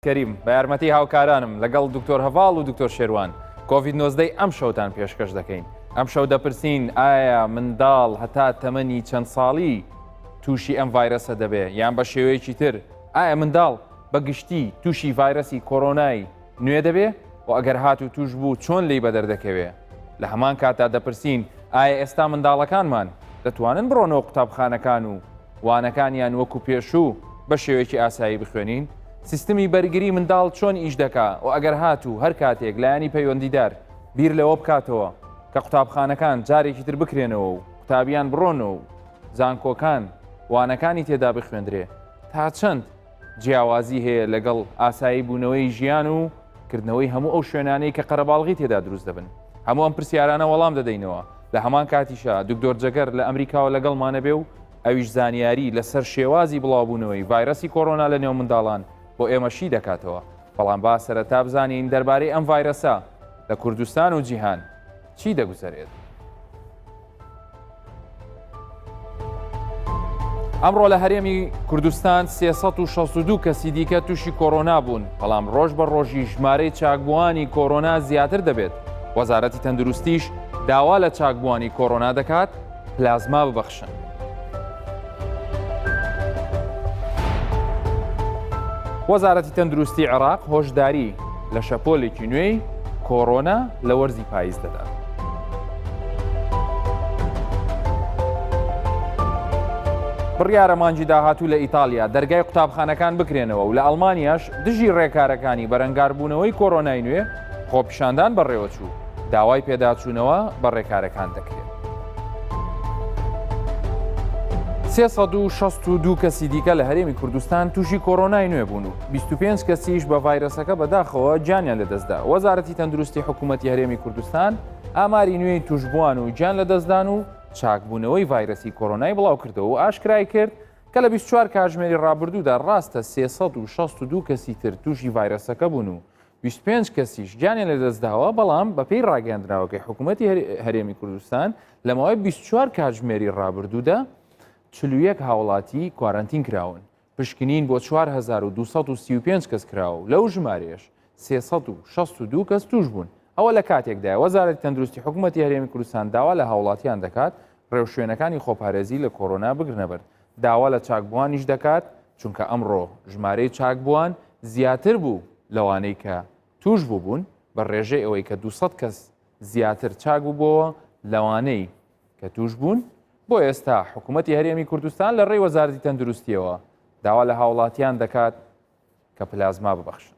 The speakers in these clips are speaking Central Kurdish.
کەریم، بە یارمەتی هاوکارانم لەگەڵ دکتۆر هەڤاڵ و دکتۆر شێروان کۆڤید 19 ئەم شەوتان پێشکەش دەکەین. ئەم شەو دەپرسین ئایا منداڵ هەتا تەمەنی چەند ساڵی تووشی ئەم ڤایرەسە دەبێ یان بە شێوەیەکی تر ئایا منداڵ بە گشتی تووشی ڤایرەسی کۆرۆنای نوێ دەبێ و ئەگەر هاتوو تووش بوو چۆن لێی بەدەر دەکەوێ؟ لە هەمان کاتدا دەپرسین ئایا ئێستا منداڵەکانمان دەتوانن بڕۆنەوە قوتابخانەکان و وانەکانیان وەکو پێشوو بە شێوەیەکی ئاسایی بخوێنین؟ سیستمی بەرگری منداڵ چۆن ئیش دەکا و ئەگەر هاتوو هەر کاتێک لایەنی پەیوەندیدار بیر لەوە بکاتەوە کە قوتابخانەکان جارێکی تر بکرێنەوە و قوتابیان بڕۆنەوە و زانکۆکان وانەکانی تێدا بخوێندرێ تا چەند جیاوازی هەیە لەگەڵ ئاسایی بوونەوەی ژیان و کردنەوەی هەموو ئەو شوێنانەی کە قەرەباڵغی تێدا دروست دەبن؟ هەموو ئەم پرسیارانە وەڵام دەدەینەوە، لە هەمان کاتیشا دکتۆر جەگەر لە ئەمریکاوە لەگەڵمانە بێ و ئەویش زانیاری لەسەر شێوازی بڵاوبوونەوەی ڤایرەسی کۆرۆنا لە نێو منداڵان بۆ ئێمە شی دەکاتەوە. بەڵام با سەرەتا بزانین دەربارەی ئەم ڤایرەسە لە کوردستان و جیهان چی دەگوزەرێت. ئەمڕۆ لە هەرێمی کوردستان 362 کەسی دیکە تووشی کۆرۆنا بوون، بەڵام ڕۆژ بە ڕۆژی ژمارەی چاکبووانی کۆرۆنا زیاتر دەبێت. وەزارەتی تەندروستیش داوا لە چاکبووانی کۆرۆنا دەکات پلازما ببەخشن. وەزارەتی تەندروستی عێراق هۆشداری لە شەپۆلێکی نوێی کۆرۆنا لە وەرزی پاییز دەدات. بڕیارە مانگی داهاتوو لە ئیتاڵیا دەرگای قوتابخانەکان بکرێنەوە و لە ئەڵمانیاش دژی ڕێکارەکانی بەرەنگاربوونەوەی کۆرۆنای نوێ خۆپیشاندان بەڕێوەچوو، داوای پێداچوونەوە بە ڕێکارەکان دەکرێت. 362 کەسی دیکە لە هەرێمی کوردستان تووشی کۆرۆنای نوێ بوون و 25 کەسیش بە ڤایرەسەکە بەداخەوە گیانیان لەدەستدا. وەزارەتی تەندروستی حکوومەتی هەرێمی کوردستان ئاماری نوێی تووشبووان و گیان لەدەستدان و چاکبوونەوەی ڤایرەسی کۆرۆنای بڵاوکردەوە و ئاشکرای کرد کە لە 24 کاتژمێری ڕابردوودا ڕاستە 362 کەسی تر تووشی ڤایرەسەکە بوون و 25 کەسیش گیانیان لەدەستداوە، بەڵام بەپێی ڕاگەیاندراوەکەی حکوومەتی هەرێمی کوردستان لە ماوەی 24 کاتژمێری ڕابردوودا 41 هاوڵاتی کوارەنتین کراون، پشکنین بۆ 4235 کەس کراوە و لەو ژمارەیەش 362 کەس تووش بوون. ئەوە لە کاتێکدایە وەزارەتی تەندروستی حکوومەتی هەرێمی کوردستان داوا لە هاوڵاتیان دەکات ڕێوشوێنەکانی خۆپارێزی لە کۆرۆنا بگرنەبەر، داوا لە چاکبووانیش دەکات، چونکە ئەمڕۆ ژمارەی چاکبووان زیاتر بوو لەوانەی کە تووش بووبوون، بە ڕێژەی ئەوەی کە 200 کەس زیاتر چاک بووبۆوە لەوانەی کە تووش بوون، بۆ ئێستا حکوومەتی هەرێمی کوردستان لە ڕێی وەزارەتی تەندروستییەوە داوا لە هاوڵاتیان دەکات کە پلازما ببەخشن.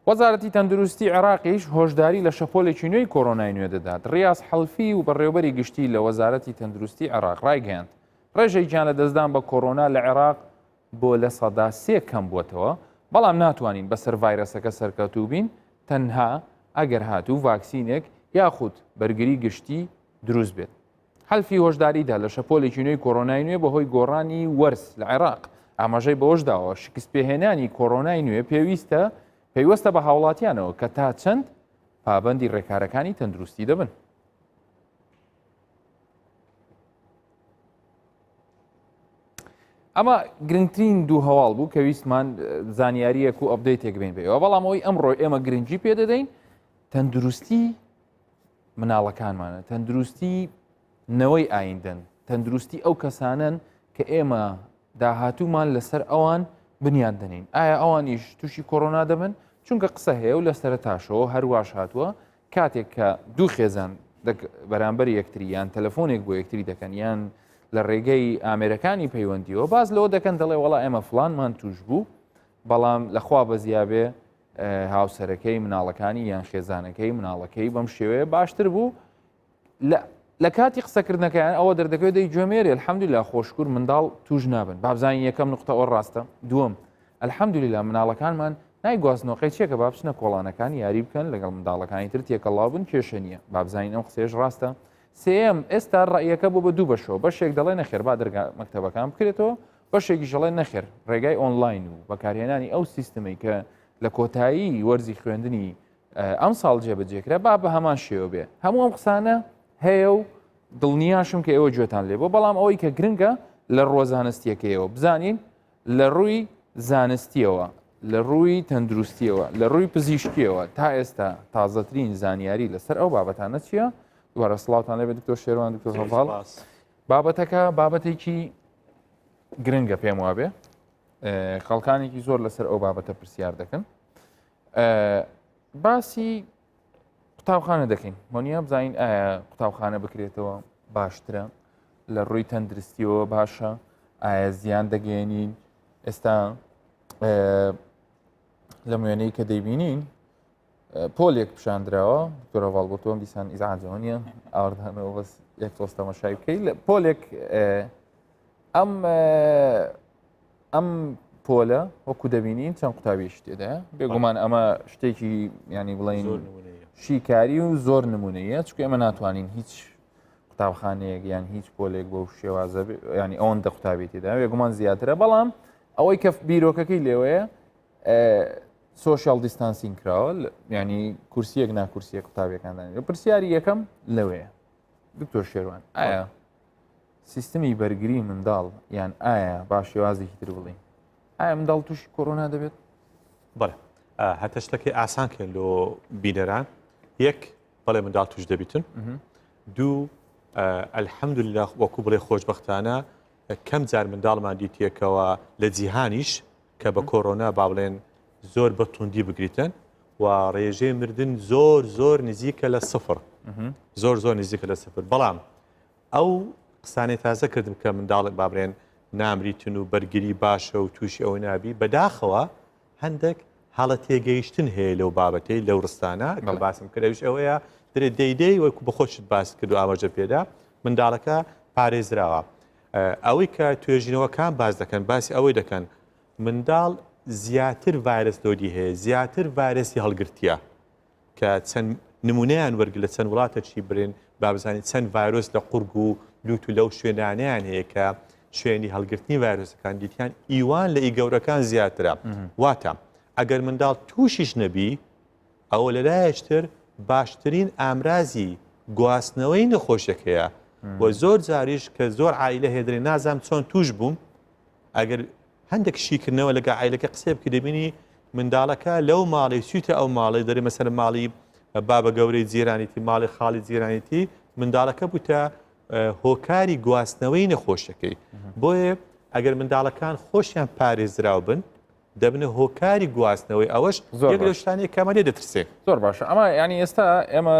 وەزارەتی تەندروستی عێراقیش هۆشداری لە شەپۆلێکی نوێی کۆرۆنای نوێ دەدات. ڕیاز حەلفی و بەڕێوبەری گشتی لە وەزارەتی تەندروستی عێراق ڕایگەیاند، ڕێژەی گیانلەدەستدان بە کۆرۆنا لە عێراق بۆ 3% کەم بووەتەوە، بەڵام ناتوانین بەسەر ڤایرەسەکە سەرکەوتوو بین تەنها ئەگەر هاتوو ڤاکسینێک یاخود بەرگری گشتی دروست بێت. حەلفی هۆشداریدا لە شەپۆلێکی نوێی کۆرۆنای نوێ بەهۆی گۆڕانی وەرز لە عێراق، ئاماژەی بەوەشداوە، شکستپێهێنانی کۆرۆنای نوێ پێویستە پەیوەستە بە هاوڵاتیانەوە کە تا چەند پابەندی ڕێکارەکانی تەندروستی دەبن. ئەمە گرنگترین دوو هەواڵ بوو کە ویستمان زانیاریەک و update ێک بین بێەوە بەڵام ئەوی ئەمڕۆ ئێمە گرنگی پێدەدەین تەندروستی مناڵەکانمانە، تەندروستی نەوەی ئایندەن، تەندروستی ئەو کەسانەن کە ئێمە داهاتوومان لەسەر ئەوان بنیات دەنین. ئایا ئەوانیش تووشی کۆرۆنا دەبن؟ چونکە قسە هەیە و لە سەرەتاشەوە هەرواش هاتووە کاتێک کە دوو خێزان بەرامبەر یەکتری یان تەلەفۆنێک بۆ یەکتری دەکەن یان لە ڕێگەی ئامێرەکانی پەیوەندیەوە باز لەوە دەکەن دەڵێ وەڵا ئێمە فلانمان توش بوو بەڵام لەخوا بەزیابێ هاوسەرەکەی مناڵەکانی یان خێزانەکەی مناڵەکەی بەم شێوەیە باشتر بوو لە کاتی قسەکردنەکەیان ئەوە دەردەکەوێت دەی گوێمێرێ الحەمدلله خۆشکور منداڵ توش نابن بابزانین یەکەم نقطە ئەوە ڕاستە دووەم الحەمدلله مناڵەکانمان نایگواستنەوەقەی چیە کە با بچنە کۆڵانەکان یاری بکەن لەگەڵ منداڵەکانی تر تێکەڵاو بن کێشە نییە بابزانین ئەم قسەیەش ڕاستە سێیەم ئێستا ڕەئیەکە بۆ بە دوو بەشەوە بەشێک دەڵێ نەخێر با دەرگا مەکتەبەکان بکرێتەوە بەشێکیش دەڵێن نەخێر ڕێگای ئۆنلاین و بەکارهێنانی ئەو سیستمەی کە لە کۆتایی وەرزی خوێندنی ئەم ساڵ جێبەجێکرا با بە هەمان شێوە بێ هەموو ئەم قسانە هەیە و دڵنیاشم کە ئێوە گوێتان لێ بۆ بەڵام ئەوەی کە گرنگە لە ڕووە زانستیەکەیەوە بزانین لە ڕووی زانستیەوە لە ڕووی تەندروستیەوە لە ڕووی پزیشکیەوە تا ئێستا تازەترین زانیاری لەسەر ئەو بابەتانە چییە؟ دووارە سڵاوتان لێبێت دکتۆر شێروان دکتۆر هەڤاڵ بابەتەکە بابەتێکی گرنگە پێم وابێ خەڵکانێکی زۆر لەسەر ئەو بابەتە پرسیار دەکەن باسی قوتابخانە دەکەین مۆنیا بزانین ئایا قوتابخانە بکرێتەوە باشترە لە ڕووی تەندروستیەوە باشە ئایا زیان دەگەێنین ئێستا لەم وێنەی کە دەیبینین پۆلێک پیشاندراوە دکتۆر هەڤاڵ بۆ تۆم دیسان ئیزعاجەوە نییە ئاوردانەوە بەس یەک تۆز تەمەشای بکەی لە پۆلێک ئەم ئەم پۆلە وەکو دەبینین چەند قوتابیش تێدایە بێگومان ئەمە شتێکی ینی بڵین شیکاری و زۆر نمونەیە چونکە ئێمە ناتوانین هیچ قوتابخانەیەک یان هیچ پۆلێک بەو شێوازە ینی ئەوەندە قوتابی تێدا بێگومان زیاترە بەڵام ئەوەی کە بیرۆکەکەی لێوەیە social distancing کراوە ینی کورسیەک ناکورسیە قوتابیەکاندان پرسیاری یەکەم لەوەیە دکتۆر شێروان ئایا سیستمی بەرگری منداڵ یان ئایا با شێوازێکی تر بڵین ئایا منداڵ تووشی کۆرۆنا دەبێت؟ بەڵێ هەتە شتەکەی ئاسان کەین لۆ بینەران یەک بەڵێ منداڵ توش دەبیتن دوو الحەمدلله وەکو بڵێ خۆشببختانە کەم جار منداڵمان دیتیەکەوە لە جیهانیش کە بە کۆرۆنا با بڵێن زۆر بە توندی بگریتن و ڕێژەی مردن زۆر زۆر نزیکە لە سفر زۆر زۆر نزیکە لە سفر بەڵام ئەو قسانەی تازە کردم کە منداڵێک با بڵێن نامریتن و بەرگری باشە و تووشی ئەوە نابی بەداخەوە هەندێک هەڵە تێگەیشتن هەیە لەو بابەتەی لەو ڕستانە کە باسم کرد ئەویش ئەوەیە درێ دەیدەی وەکو بەخۆشت باس کرد و ئاماژە پێدا منداڵەکە پارێزراوە ئەوەی کە توێژینەوەکان باس دەکەن باسی ئەوەی دەکەن منداڵ زیاتر ڤایرس load ی هەیە زیاتر ڤایرسی هەڵگرتیە کە چەند نمونەیان وەرگ لە چەند وڵاتەکی برێن با بزانین چەند ڤایرۆس لە قورگ و لوت و لەو شوێنانیان هەیە کە شوێنی هەڵگرتنی ڤایرۆسەکان دیتیان ئیوان لە ئی گەورەکان زیاترە واتە ئەگەر منداڵ تووشیش نەبی ئەوە لەلایەکتر باشترین ئامرازی گواستنەوەی نەخۆشیەکەیە و زۆر جاریش کە زۆر عیلە هێدرێ نازانم چۆن توش بووم ئەگەر هەندێک شیکردنەوە لەگە عیلەکە قسێ بکە دەبینی منداڵەکە لەو ماڵی چیتە ئەو ماڵی دەری مەسەر ماڵی بابە گەورەی جیرانیتی ماڵی خاڵی جیرانیتی منداڵەکە بووتە هۆکاری گواستنەوەی نەخۆشەکەی بۆیە ئەگەر منداڵەکان خۆشیان پارێزراو بن دەبنە هۆکاری گواستنەوەی ئەوەش زۆر لەو شتانەیە کە ئەمە لێ دەترسێ. زۆر باشە ئەمە ینی ئێستا ئێمە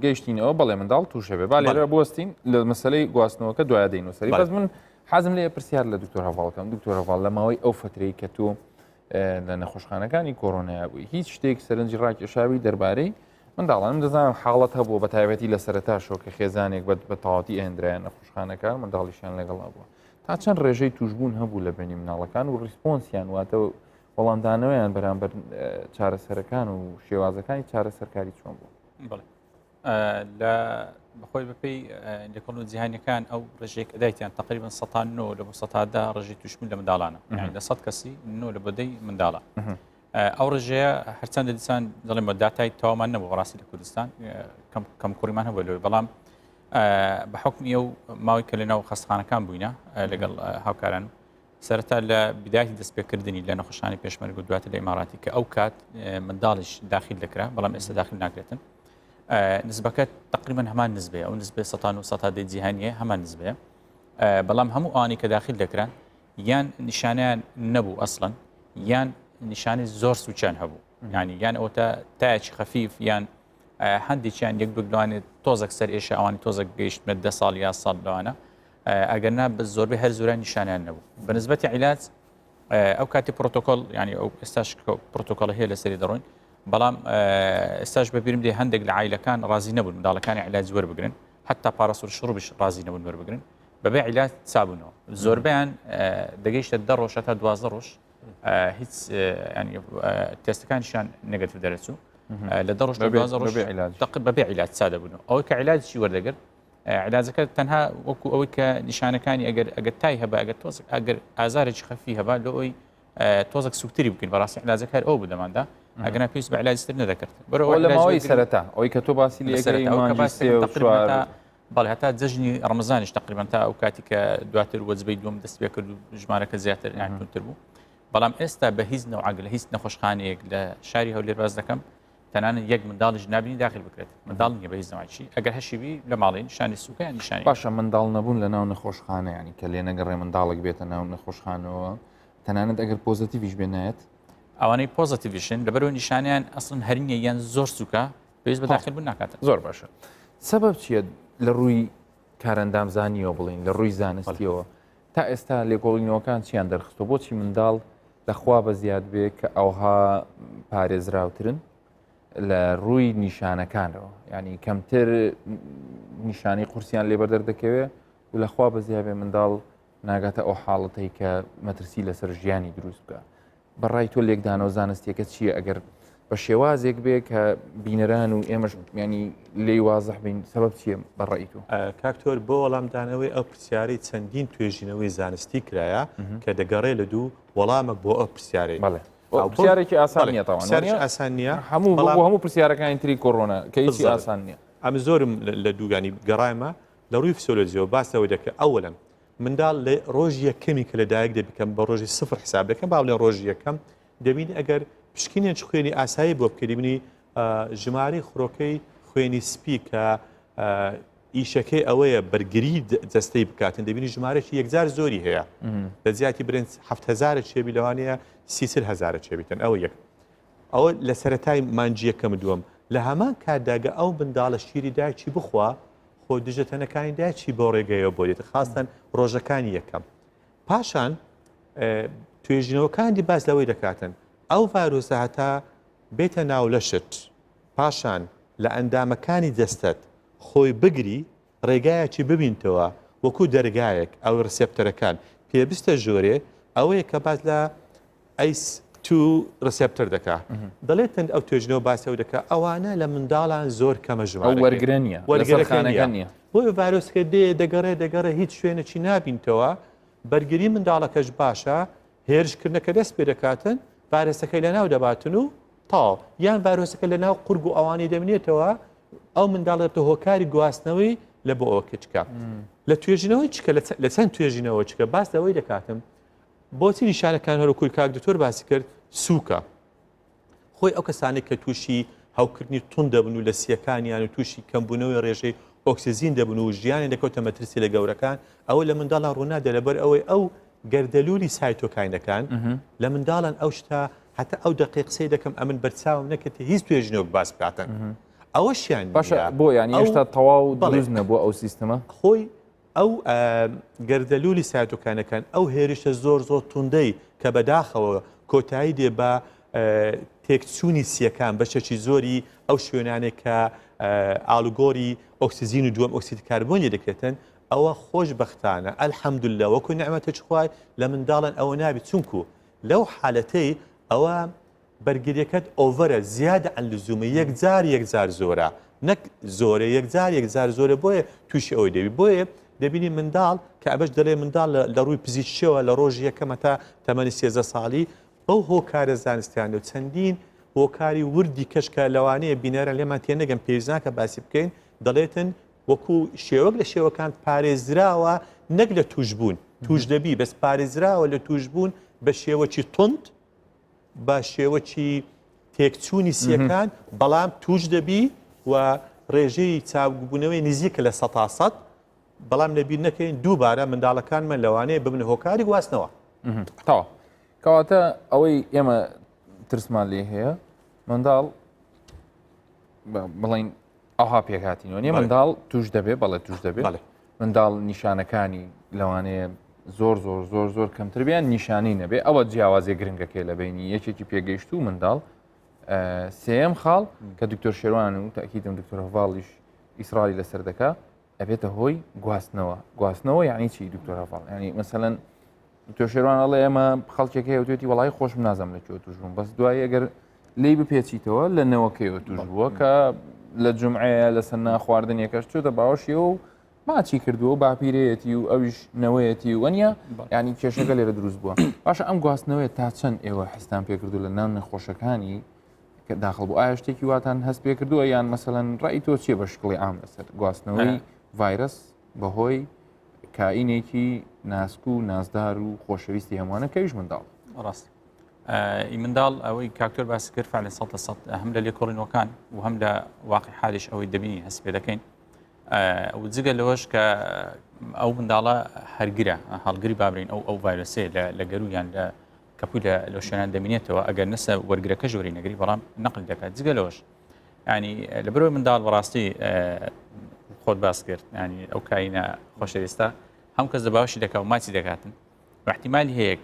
گەیشتینەوە بەڵێ منداڵ تووشە بێ با لێرە بوەستین لە مەسلەی گواستنەوەکە دوای دەین سەری بەس من حەزم لێ پرسیار لە دکتۆر هەواڵکەم دکتۆر هەواڵ لە ماوەی ئەو فترەی کە تۆ لە نەخۆشخانەکانی کۆرۆنایا بووی هیچ شتێک سەرنجی ڕاکێشاوی دەربارەی منداڵانم دەزانم حاڵەت هەبوو بە تایبەتی لە سەرتاشەوە کە خێزانێک بە تەواتی ئێندرایە نەخۆشخانەکە منداڵیشیان لەگەڵا بووە تا چەند ڕێژەی توشبوون هەبوو لە بینی مناڵەکان و response یان واتە وەڵامدانەوەیان بەرامبەر چارەسەرەکان و شێوازەکانی چارەسەرکاری چۆن بوو؟ لە بەخۆی بەپی لێکۆڵ و جیهانیەکان ئەو ڕێژەیە کە دایتیان تقریبا 9 لە بۆ سەتادا ڕێژەی توشبوون لە منداڵانە لە 100 کەسی 9 لە بەدەی منداڵە ئەو ڕێژەیە هەرچەندە دیسان دەڵێم بە داتای تەوامان نەبوو بەڕاستی لە کوردستان کەم کوڕیمان هەبوو لەوێ بەڵام بە حکمی ئەو ماوەی کە لەناو خەستخانەکان بووینە لەگەڵ هاوکاران سەرەتا لە بدایەتی دەستپێکردنی لە نەخۆشانی پێشمەرگ و دواتر لە ئیماراتی کە ئەو کات منداڵیش داخل دەکرا بەڵام ئێستا داخل ناکرێتن نسبەکە تقریبا هەمان نزبەیە ئەو نزبێ سەتان و سەتا دەی جیهانیە هەمان نزبەیە بەڵام هەموو ئەوانی کە داخل دەکران یان نیشانیان نەبوو ئەسڵەن یان نیشانی زۆر سوچیان هەبوو ینی یان ئەوتە تایەکی خەفیف یان هەندێکیان یەک دوو لەوانێت تۆزەک سەر ئێشە ئەوانی تۆزەک گەیشتمە دە ساڵ یا ساڵ لەوانە ئەگەر نا بە زۆربەی هەر زۆران نیشانیان نەبوو بەنسبەتی عیلاج ئەو کاتی پرۆتۆکۆل ینی ئەو ئێستاش پرۆتۆکۆل هەیە لەسەری دەڕۆین بەڵام ئێستاش بەبیرم دێ هەندێک لە عیلەکان ڕازی نەبوون منداڵەکانی عیلاج وەربگرن حتا پاراسۆل شڕبش ڕازی نەبوون وەربگرن بەبێ عیلاج چابوونەوە زۆربیان دەگەیشتە دە ڕۆژ تا 12 ڕۆژ هیچ تێستەکانیشان negative دەرەچوو لە دە ڕۆژ ڕۆژ بەبێ عیلاج سادە بوون ئەوەی کە عیلاجی وەردەگرت عیلاجەکە تەنها وەکو ئەوەی کە نیشانەکانی ئەگەر ئەگەر تای هەبە ئەگەر تۆزێک ئەگەر ئازارێکی خەفی هەبا لۆ ئەوی تۆزێک سوکتری بکەین بەڕاستی عیلاجەکە هەر ئەو بودەماندا ئەگەنا پێویست بە عیلاجتر نەدەکرد بەرەوە لە ماوەی سەرەتا ئەوەی کە تۆ باسی لە سەرەتا بەڵێ هەتا جەژنی ڕەمەزانیش تقریبان تا ئەو کاتی کە دواتر وەجبەی دووەم دەست پێ کرد و ژمارەکە زیاتر یان توندتر بوو بەڵام ئێستا بە هیچ نەوعەک لە هیچ نەخۆشخانەیەک لە شاری هەولێر باس دەکەم تەنانەت یەک منداڵیش نابینی داخل بکرێت منداڵ نییە بە هیچ نەوعێکی ئەگەر هەشی بی لە ماڵی نیشانی سوکە یان نیشانی باشە منداڵ نەبوون لە ناو نەخۆشخانە ینی کە لێ نەگەڕێ منداڵێک بێتە ناو نەخۆشخانەوە تەنانەت ئەگەر positive یش بێ نایەت ئەوانەی positive یشن لەبەرەوە نیشانیان ئەسڵن هەرینە یان زۆر سوکە پێویست بە داخل بوون ناکات زۆر باشە سەبەب چییە لە ڕووی کارەندامزانیەوە بڵین لە ڕووی زانستیەوە تا ئێستا لێکۆڵینەوەکان چیان دەرخستۆ بۆچی منداڵ لەخوا بە زیاد بێ کە ئەوها پارێزراوترن لە ڕووی نیشانەکانەوە ینی کەمتر نیشانی قورسیان لێ بەدەر دەکەوێ و لەخوا بە زیابێ منداڵ ناگاتە ئەو حاڵەتەی کە مەترسی لەسەر ژیانی دروست بکە بەڕای تۆ لێکدانەوە زانستیەکە چییە ئەگەر بە شێوازێک بێ کە بینەران و ئێمەش ینی لێی وازح بین سەبەب چییە بەڕای تۆ کاکتۆر بۆ وەڵامدانەوەی ئەو پرسیارەی چەندین توێژینەوەی زانستی کرایە کە دەگەڕێ لە دوو وەڵامێک بۆ ئەو پرسیارەی بەڵێ پرسیارێکی ئاسان نییە تاوان پرسیارێکی ئاسان نییە هەموو بەڵام هەموو پرسیارەکانی تری کۆرۆنا کە هیچی ئاسان نییە ئەم زۆرم لە دووگانی گەڕایمە لە ڕووی فسیۆلۆجیەوە باس لەوە دەکرێت ئەوەلەن منداڵ لە ڕۆژی یەکەمی کە لەدایک دەبی کە بە ڕۆژی سفر حساب دەکەم با بڵێن ڕۆژی یەکەم دەبینی ئەگەر پشکینێک خوێنی ئاسایی بۆ بکەی دەبینی ژمارەی خرۆکەی خوێنی سپی کە ئیشەکەی ئەوەیە بەرگری جەستەی بکاتن دەبینی ژمارەی یەکجار زۆری هەیە لە جیاتی برنج هزارە چێبی لەوانەیە سیسر هزارە چێبیتن ئەوە یەک ئەوە لە سەتای مانجی یەکەم دووەم لە هەمان کاتداگە ئەو منداڵە شیری دایکی بخوا خۆ دژە تەنەکانی دایکی بۆ ڕێگەیەوە بۆ دێت خاستەن ڕۆژەکانی یەکەم پاشان توێژینەوەکانی باس لەوەی دەکاتن ئەو ڤایرۆسە هەتا بێتە ناو لەشت پاشان لە ئەندامەکانی جەستەت خۆی بگری ڕێگایەکی ببینتەوە وەکو دەرگایەک ئەو receptor ەکان پێبستە ژۆرێ ئەوەیە کە باس لە ACE two receptor دەکا دەڵێتن ئەو توێژنەوە باسی ئەو دەکا ئەوانە لە منداڵان زۆر کەمە ژمارە وەرگرە نییە وەرگرەکە نییە بۆیە ڤایرۆسەکە دێ دەگەڕێ دەگەڕێ هیچ شوێنێکی نابینتەوە بەرگری منداڵەکەش باشە هێرشکردنەکە دەست پێ دەکاتن ڤایرۆسەکەی لەناو دەباتن و تاو یان ڤایرۆسەکە لەناو قورگ و ئەوانەی دەمێنێتەوە ئەو منداڵ دەبێتە هۆکاری گواستنەوەی لە بۆ ئەوە کچکە لە توێژینەوەی چکە لە چەند توێژینەوە چکە باس لەوەی دەکاتم بۆچی نیشانەکان هەروەکو کاک دکتۆر باسی کرد سووکە خۆی ئەو کەسانێک کە تووشی هەوکردنی توند دەبن و لە سیەکانیان و تووشی کەمبوونەوەی ڕێژەی ئۆکسجین دەبن و ژیانی دەکەوتە مەترسی لە گەورەکان ئەوە لە منداڵان ڕوونادە لەبەر ئەوەی ئەو گەردەلولی سایتۆکاینەکان لە منداڵان ئەو شتە هەتا ئەو دقی قسەی دەکەم ئەمن بەرچاوم نەکەێت هیچ توێژینەوەک باس بکاتن ئەوەشیان باشە بۆ یان هێشتا تەواو دروست نەبووە ئەو سیستمە خۆی ئەو گەردەلوولی سایتۆکاینەکان، ئەو هێرشە زۆر زۆر توندەی کە بەداخەوە کۆتایی دێ بە تێکچوونی سییەکان، بەشێکی زۆری ئەو شوێنانەی کە ئاڵوگۆری ئۆکسجین و دووەم ئۆکسید کاربۆن لێ دەکرێتن، ئەوە خۆشبەختانە الحمدللە وەکو نیعمەتێکی خوای لە منداڵان ئەوە نابێت چونکو لەو حالەتەی ئەوە بەرگریەکەت over ە زیادە عن لزومە یەکجار یەکجار زۆرە نەک زۆرە یەکجار یەکجار زۆرە بۆیە تووشی ئەوەی دەبی بۆیە دەبینی منداڵ کە ئەمەش دەڵێ منداڵ لە ڕووی پزیشکیەوە لە ڕۆژی یەکەمە تا تەمەنی 13 ساڵی بەو هۆکارە زانستیانە و چەندین هۆکاری وردی کەش کە لەوانەیە بینەران لێمان تێنەگەن پێویست ناکە باسی بکەین دەڵێتن وەکو شێوەک لە شێوەکان پارێزراوە نەک لە توشبوون توش دەبی بەس پارێزراوە لە توشبوون بە شێوەکی توند بە شێوەکی تێکچوونی سیەکان بەڵام توش دەبی و ڕێژەی چاوگبوونەوەی نزیکە لە سەتا سەد بەڵام لەبیر نەکەین دووبارە منداڵەکانمان لەوانەیە ببنە هۆکاری گواستنەوە تەواو کەواتە ئەوەی ئێمە ترسمان لێ هەیە منداڵ بڵین ئەوها پێکهاتینەوە نیە منداڵ توش دەبێ بەڵێ توش دەبێ منداڵ نیشانەکانی لەوانەیە زۆر زۆر زۆر زۆر کەمتر بیان نیشانی نەبێ ئەوە جیاوازی گرنگەکەی لە بینی یەکێکی پێگەیشت و منداڵ سێم خاڵ کە دکتۆر شێوان و تاکیدم دکتۆر هەواڵیش ئیسرالی لەسەر دەکا ئەبێتە هۆی گواستنەوە گواستنەوە یعنی چی دکتۆر هەواڵ ینی مەسەەن دکتۆر شێروان ئەڵێ ئێمە خەڵکێک هەیە وتێتی وەڵی خۆشم نازانم لە کوێ توش بووم بەس دوای ئەگەر لێی بپێچیتەوە لە نەوەکەیەوە توش بووە کە لە جمعەیە لەسەر ناخواردنیەکەش چۆتە باوەشیەوە و ماچی کردووە و باپیرەیەتی و ئەویش نەوەیەتی و وەنیە ینی کێشەکە لێرە دروست بووە باشە ئەم گواستنەوەی تا چەند ئێوە حستان پێکردو لە ناو نەخۆشەکانی کە داخل بوو ئایا شتێکی واتان هەست پێ کردووە یان مەسەلەن ڕای تۆ چیە بە شکڵی عام لەسەر گواستنەوەی. ڤایرەس بەهۆی کائینێکی ناسک و نازدار و خۆشەویستی هەمووانە کەویش منداڵ. ڕاست ئی منداڵ ئەوەی کاکتۆر باسی کرد فعلا سەد لە سەد هەم لە لێکۆڵینەوەکان و هەم لە واقع حالیش ئەوەی دەبینی هەست پێ دەکەین و جگە لەوەش کە ئەو منداڵە هەرگرە هەڵگری بابرین ئەو ئەو ڤایرۆسەیە لە گەرویان لە کەپوی لە لەو شوێنان دەمینێتەوە ئەگەر نەسە وەرگرەکە ژۆری نەگری بەڵام نەقل دەکات جگە لەوەش ینی لە بەرەوەی منداڵ بەڕاستی خۆت باس کرد ینی ئەو کاینە خۆشەویستە هەم کەس لە باوەشی دەکا و ماچی دەکاتن احتیمالی هەیە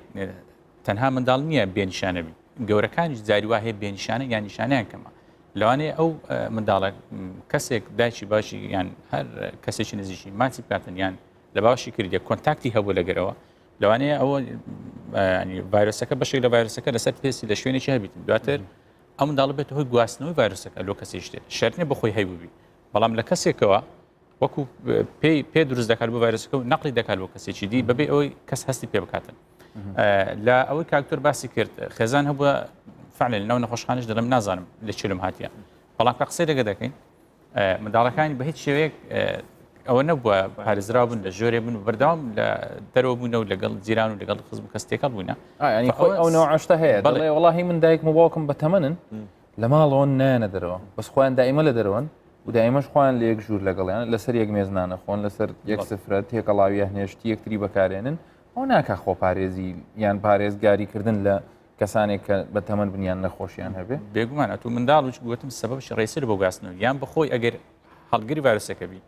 تەنها منداڵ نییە بێنیشانەبی گەورەکانیش جاری وا هەیە بێنیشانە یان نیشانیان کەمە لەوانەیە ئەو منداڵە کەسێک دایکی باشی یان هەر کەسێکی نزیکی ماچی بکاتن یان لە باوەشی کردێ contact ی هەبوو لەگەرەوە لەوانەیە ئەوە ڤایرۆسەکە بەشێک لە ڤایرۆسەکە لەسەر پێستی لە شوێنێکی هەبیت دواتر ئەم منداڵە بێتە هۆی گواستنەوەی ڤایرۆسەکە لۆ کەسێکی تر شەرت نییە بەخۆی هەیبووبی بەڵام لە کەسێکەوە وەکو پێی پێ دروست دەکات بۆ ڤایرۆسەکە و نەقلی دەکات بۆ کەسێکی دی بەبێ ئەوەی کەس هەستی پێ بکاتن لە ئەوەی کاکتۆر باسی کرد خێزان هەبووە فعلا لەناو نەخۆشخانەش دەڵێم نازانم لە چلم هاتیە بەڵام کە قسەی لەگە دەکەین منداڵەکانی بە هیچ شێوەیەک ئەوە نەبووە پارێزراو بن لە ژۆرێ بن و بەردەوام لە دەرەوە بوونە و لەگەڵ جیران و لەگەڵ خزم کەس تێکەڵ بوونە ینی خۆی ئەو نەوعشتە هەیە بەڵێ وەڵاهی من دایکم و باوکم بەتەمەنن لە ماڵەوە نایەنە دەرەوە بەس خۆیان دائیمە لە دەرەوەن و دایمەش خۆیان لە یەک ژوور لەگەڵیان لەسەر یەک مێز نانەخۆن لەسەر یەک سفرە تێکەڵاویە هێشتی یەکتری بەکارێنن ئەو ناکە خۆپارێزی یان پارێزگاریکردن لە کەسانێک کە بە تەمەن بن یان نەخۆشیان هەبێ. بێگومان ئەتوو منداڵ وچ گوتم سەبەبش ڕێسر بۆ گواستنەوە یان بەخۆی ئەگەر هەڵگری ڤایرۆسەکە بی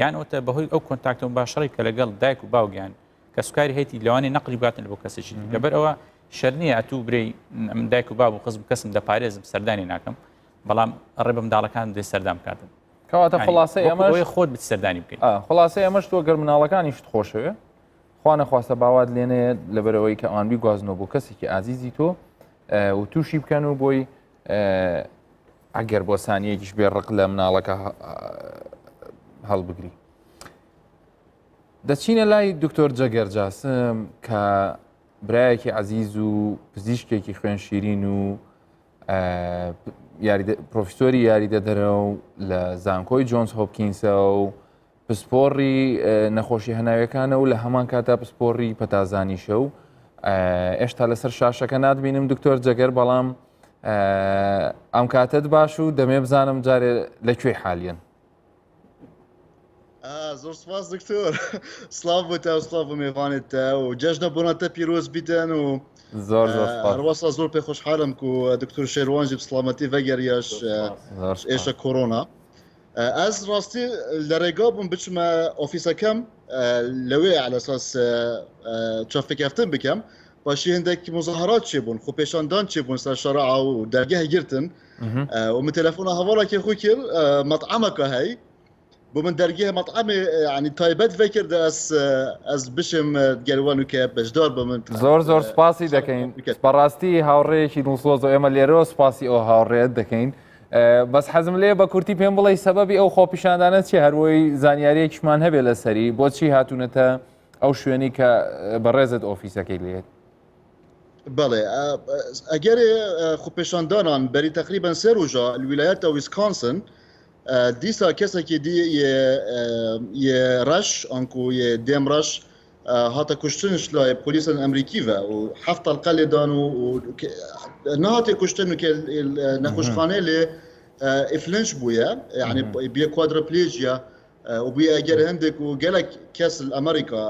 یان ئەوتە بەهۆی ئەو contact ە مباشڕی کە لەگەڵ دایک و باوگیان کە سوکاری هەیتی لەوانەیە نەقلی باتن بۆ کەسێکی دی لەبەر ئەوە شەر نییە ئەتوو برێی من دایک و باب و خزم کەسم دەپارێزم سەردانی ناکەم بەڵام ڕێ بە منداڵەکان دێ سەردان بکاتن کەواتە خلاصەی ئەمەش خۆت بچ سەردانی بکەیت خلاصەی ئەمەش تۆ گەر مناڵەکانیشت خۆشەوێ خوا نەخواستە باوات لێنەیەت لەبەرئەوەی کە ئەوان بیگوازنەوە بۆ کەسێکی ئازیزی تۆ و تووشی بکەن و بۆی ئەگەر بۆ سانیەکیش بێ ڕق لە مناڵەکە هەڵبگری. دەچینە لای دکتۆر جەگەر جاسم کە برایەکی عزیز و پزیشکێکی خوێن شیرین و پرۆفیسۆری یاریدەدەرە و لە زانکۆی جۆنس هۆپکینسە و پسپۆڕی نەخۆشی هەناویەکانە و لە هەمان کاتا پسپۆڕی پەتازانیشە و ئێشتا لەسەر شاشەکە ناتبینم دکتۆر جەگەر بەڵام ئەم کاتت باش و دەمێ بزانم جارێ لە کوێی حالیەن. زۆر سپاس دکتۆر سلااو بۆ تا سلااو بۆ مێوانێت تا و جەژنە بۆنە تە پیرۆز بیتن و زۆر زۆر هەروەسا زۆر پێ خۆشحالم و دکتۆر شێروانجی سلامەتی ڤەگەریاش ئێشە کۆرۆنا ئەز ڕاستی لە ڕێگا بووم بچمە ئۆفیسەکەم لەوێ على اساس چاپێکەفتن بکەم پاشی هەندێک مزاهرات چێبوون خۆپێشاندان چێبوون سەر شەرع و دەرگەه گرتن و من تەلەفۆنە هەواڵێکی خۆی کرد مەطعەمەکە هەی بۆ من دەرگەه مەطعەمێ ینی تایبەت ڤێکرد ئەس ئەس بشم گەروان و کە بەشدار بە من زۆر زۆر سپاسی دەکەین بەڕاستی هاوڕێیەکی دڵسۆز و ئێمە لێرەوە سپاسی ئەو هاوڕێت دەکەین بەس حەزم لێ بە کورتی پێم بڵێ سەبەبی ئەو خۆپیشاندانە چی هەروەی زانیاریەکیشمان هەبێ لەسەری بۆچی هاتوونەتە ئەو شوێنی کە بەڕێزت ئۆفیسەکەی لێت بەڵێ ئەگەر خۆپێشاندانان بەری تقریبا سێ ڕۆژە ویلایەتە ویسکانسن دیسا کەسێکی دی یە ڕەش ئەنکو یە دێم ڕەش هاتە کوشتنش لای پۆلیسن ئەمریکی ڤە و هەفت تەلقە لێ دان و نهاتێ کوشتن و کە نەخۆشخانەی لێ ئیفلنج بوویە یعنی بیە کوادرپلێژیە و بوویە ئەگەر هەندێک و گەلک کەس لە ئەمریکا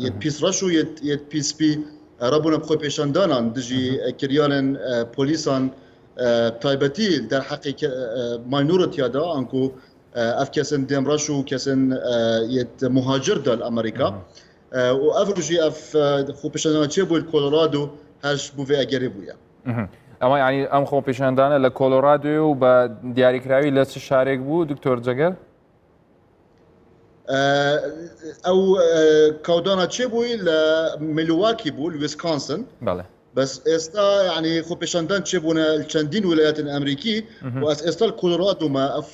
یەت پیس ڕەش و یەت پیس سپی ڕەبوونە بخۆی پێشاندانان دژی کریانن پۆلیسان تایبەتی دەرحەقی ماینورتیادا ئەنکو ئەف کەسن دێم ڕەش و کەسن یەت مهاجر دا ئەمریکا و ئەف ڕژی ئەف خۆپیشاندانە چێ بوو کۆلۆرادۆ هەش بوو vê ئەگەرێ بووە. ئەمە ینی ئەم خۆپیشاندانە لە کۆلۆرادۆ و بە دیاریکراوی لە چ شارێک بوو دکتۆر جەگەر؟ ئەو کاودانە چێ بووی لە میلواکی بوو لە ویسکانسن بەڵێ بەس ئێستا یعنی خۆپێشاندان چێ بوونە چەندین ویلایەتن ئەمریکی و ئەس ئێستا کۆلۆرادۆمە ئەف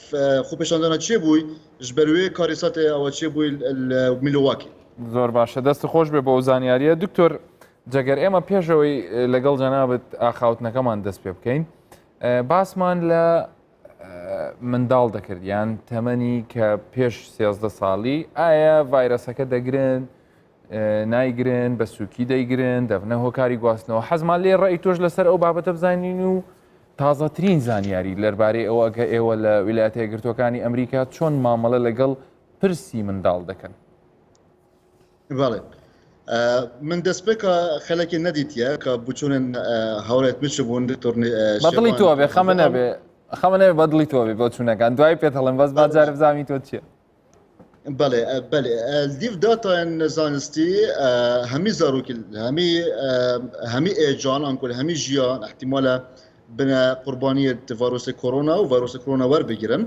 خۆپێشاندانە چێ بووی ژبەروێ کاریساتێ ئەوە چێ بووی لە میلواکی زۆر باشە دەست خۆش بێ بۆ زانیاریە دکتۆر جەگەر ئێمە پێشەوەی لەگەڵ جەنابەت ئاخاوتنەکەمان دەست پێ بکەین باسمان لە. منداڵ دەکرد یان تەمەنی کە پێش 13 ساڵی ئایا ڤایرەسەکە دەگرن نایگرن بە سوکی دەیگرن دەبنە هۆکاری گواستنەوە حەزمان لێ ڕێی تۆش لەسەر ئەو بابەتە بزانین و تازەترین زانیاری لەربارەی ئەوە کە ئێوە لە ویلایەتە یەکگرتووەکانی ئەمریکا چۆن مامەڵە لەگەڵ پرسی منداڵ دەکەن؟ بەڵێ من دەستپێکە خەلکی نەدیتە کە بچوونن هاوڕێت بچبوون دکتۆر بەدڵی تۆ بێ خەمە نەبێ خەمە نەبێ بەدڵی تۆ بێ بۆ چوونەکان دوای پێت هەڵێم بەس با جارێ بزانین تۆ چییە بەڵێ بەڵێ دیف داتایان زانستی هەمی زارۆکی هەمی هەمی ئێجان ئەنکول هەمی ژیان احتیمالە بنە قوربانیت ڤایرۆسی کۆرۆنا و ڤایرۆسی کۆرۆنا وەربگرن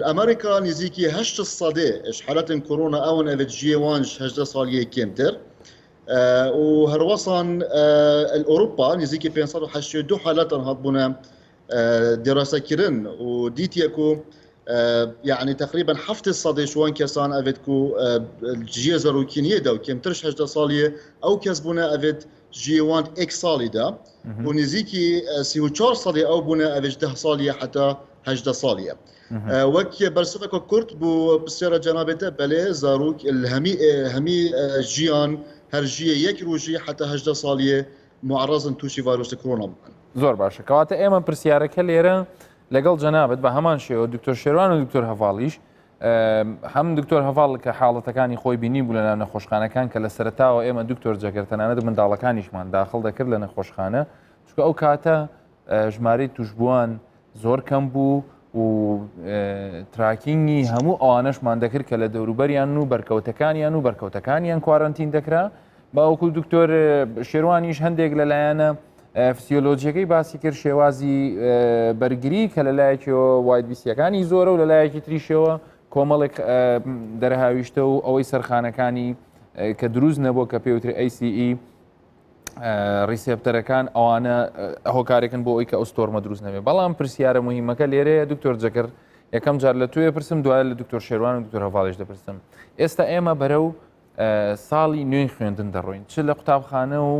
ئەمریکا نزیکی هەشت سەدێ حالەتن کۆرۆنا ئەوەن ئەوێت ژیوانش هەژدە ساڵیە کێمتر و هەروەسان ئەوروپا نزیکی 582 حالەتان هاتبوونە دراسەکردن و دیتیە کو یعنی تقریبا هەفت سەدێ شوان کەسان ئەوێت کو ژیە زەروکینیە دا و کەمترش هەژدە ساڵیە ئەو کەس بوونە ئەوێت ژیوان ئێک ساڵی دا و نزیکی 34 سەدێ ئەو بوونە ئەوێش ده ساڵیە حتا هەژدە ساڵیە وەک بەرسڤەکە کورت بوو پرسیارە جەنابێتە بەلێ زاروک هەمی هەمی ژیان هەر ژیە یەک ڕۆژی حتا هەژدە ساڵیە معرضن تووشی ڤایرۆسی کۆرۆنا ببن. زۆر باشە کەواتە ئێمە پرسیارەکە لێرە لەگەڵ جەنابت بە هەمان شێوە دکتۆر شێروان و دکتۆر هەڤاڵیش هەم دکتۆر هەڤاڵ کە حاڵەتەکانی خۆی بینی بوو لە ناو نەخۆشخانەکان کە لە سەرتاوە ئێمە دکتۆر جەگەر تەنانەت منداڵەکانیشمان داخڵ دەکرد لە نەخۆشخانە چونکە ئەو کاتە ژمارەی توشبووان زۆر کەم بوو و tracking ی هەموو ئەوانەشمان دەکرد کە لە دەوروبەریان و بەرکەوتەکانیان و بەرکەوتەکانیان کوارەنتین دەکرا باوەکو دکتۆر شێروانیش هەندێک لەلایەنە فسیۆلۆجیەکەی باسی کرد شێوازی بەرگری کە لە لایەکیەوە white B سیەکانی زۆرە و لە لایەکی تریشەوە کۆمەڵێک دەرهاویشتە و ئەوەی سەرخانەکانی کە دروست نەبووە کە پێوتری ACE receptor ەکان ئەوانە هۆکارێکن بۆ ئەوی کە ئەو storm ە دروست نەبێ بەڵام پرسیارە مهمەکە لێرەیە دکتۆر جەکر یەکەم جار لە توێ پرسم دوای لە دکتۆر شێروان و دکتۆر هەواڵیش دەپرسم ئێستا ئێمە بەرەو ساڵی نوێی خوێندن دەڕۆین چ لە قوتابخانە و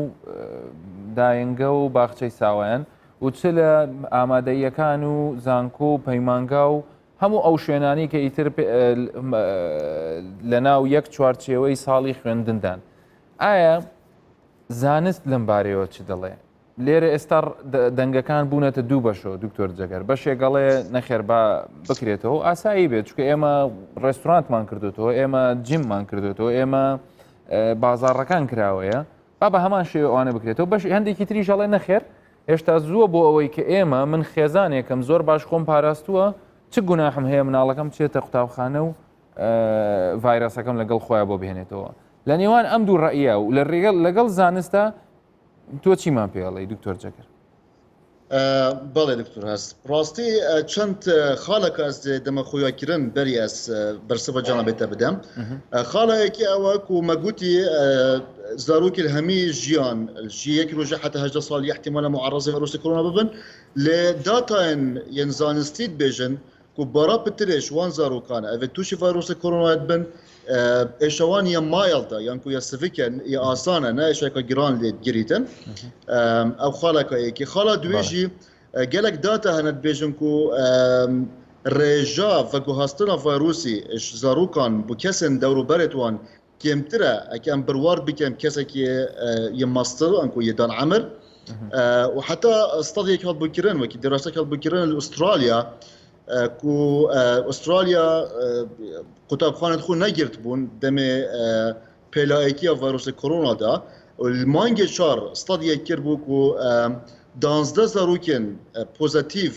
دایەنگە و باخچەی ساوایان و چ لە ئامادەیەکان و زانکۆ و پەیمانگا و هەموو ئەو شوێنانی کە ئیتر لە ناو یەک چوارچێوەی ساڵی خوێندندان ئایا زانست لەم بارەیەوە چ دەڵێ؟ لێرە ئێستا دەنگەکان بوونەتە دوو بەشەوە دکتۆر جەگەر بەشێک ئەڵێ نەخێر با بکرێتەوە ئاسایی بێت چونکە ئێمە ڕێستورانتمان کردوتەوە ئێمە جیممان کردوتەوە ئێمە بازاڕەکان کراوەیە با بە هەمان شێوە ئەوانە بکرێتەوە بەش هەندێکی تریش ئەڵێ نەخێر هێشتا زووە بۆ ئەوەی کە ئێمە من خێزانێکم زۆر باش خۆم پاراستووە چ گوناحم هەیە مناڵەکەم بچێتە قوتابخانە و ڤایرەسەکەم لەگەڵ خۆیان بۆ بهێنێتەوە لە نێوان ئەم دوو ڕەئیە و لە ڕێگەڵ لەگەڵ زانستە تۆ چیمان پێڵی دکتۆر جەکر بەڵێ دکتۆر هەست ڕاستی چەند خاڵەکە ئەس دەمە خۆیاکردن بەری ئەس بەرسەوە جانبێتە بدەم خاڵەیەکی ئەوە و مەگوتی زارۆکی هەمی ژیان ژی یەک ڕۆژە حتا هەدە ساڵ احتیمالە معرضی ڤایرۆسی کۆرۆنا ببن لێ داتایەن یەن زانستیت بێژن ku bara pitirê ji wan zarokan e ev ê tûşî vayrosa koronayê dibin êşa wan ya mild e yan ku ya sivik e ya asan e ne êşeke giran lê digirîtin ew xaleka yekê xala duwê jî gelek data hene dibêjin ku rêja veguhastina vayrosê ji zarokan bo kesên dewrûberê wan kêmtir e eke em birwar bikin kesekî yê meztir anku yê dan emir û heta studyek hat bikirin wekî derasek hat bikirin li Ustralya ku Ustralya qutabxanên xwe negirtibûn demê pêlayekiya vîrusê korona de li mangê çar studyek kiribû ku danzdeh zarokên pozitîv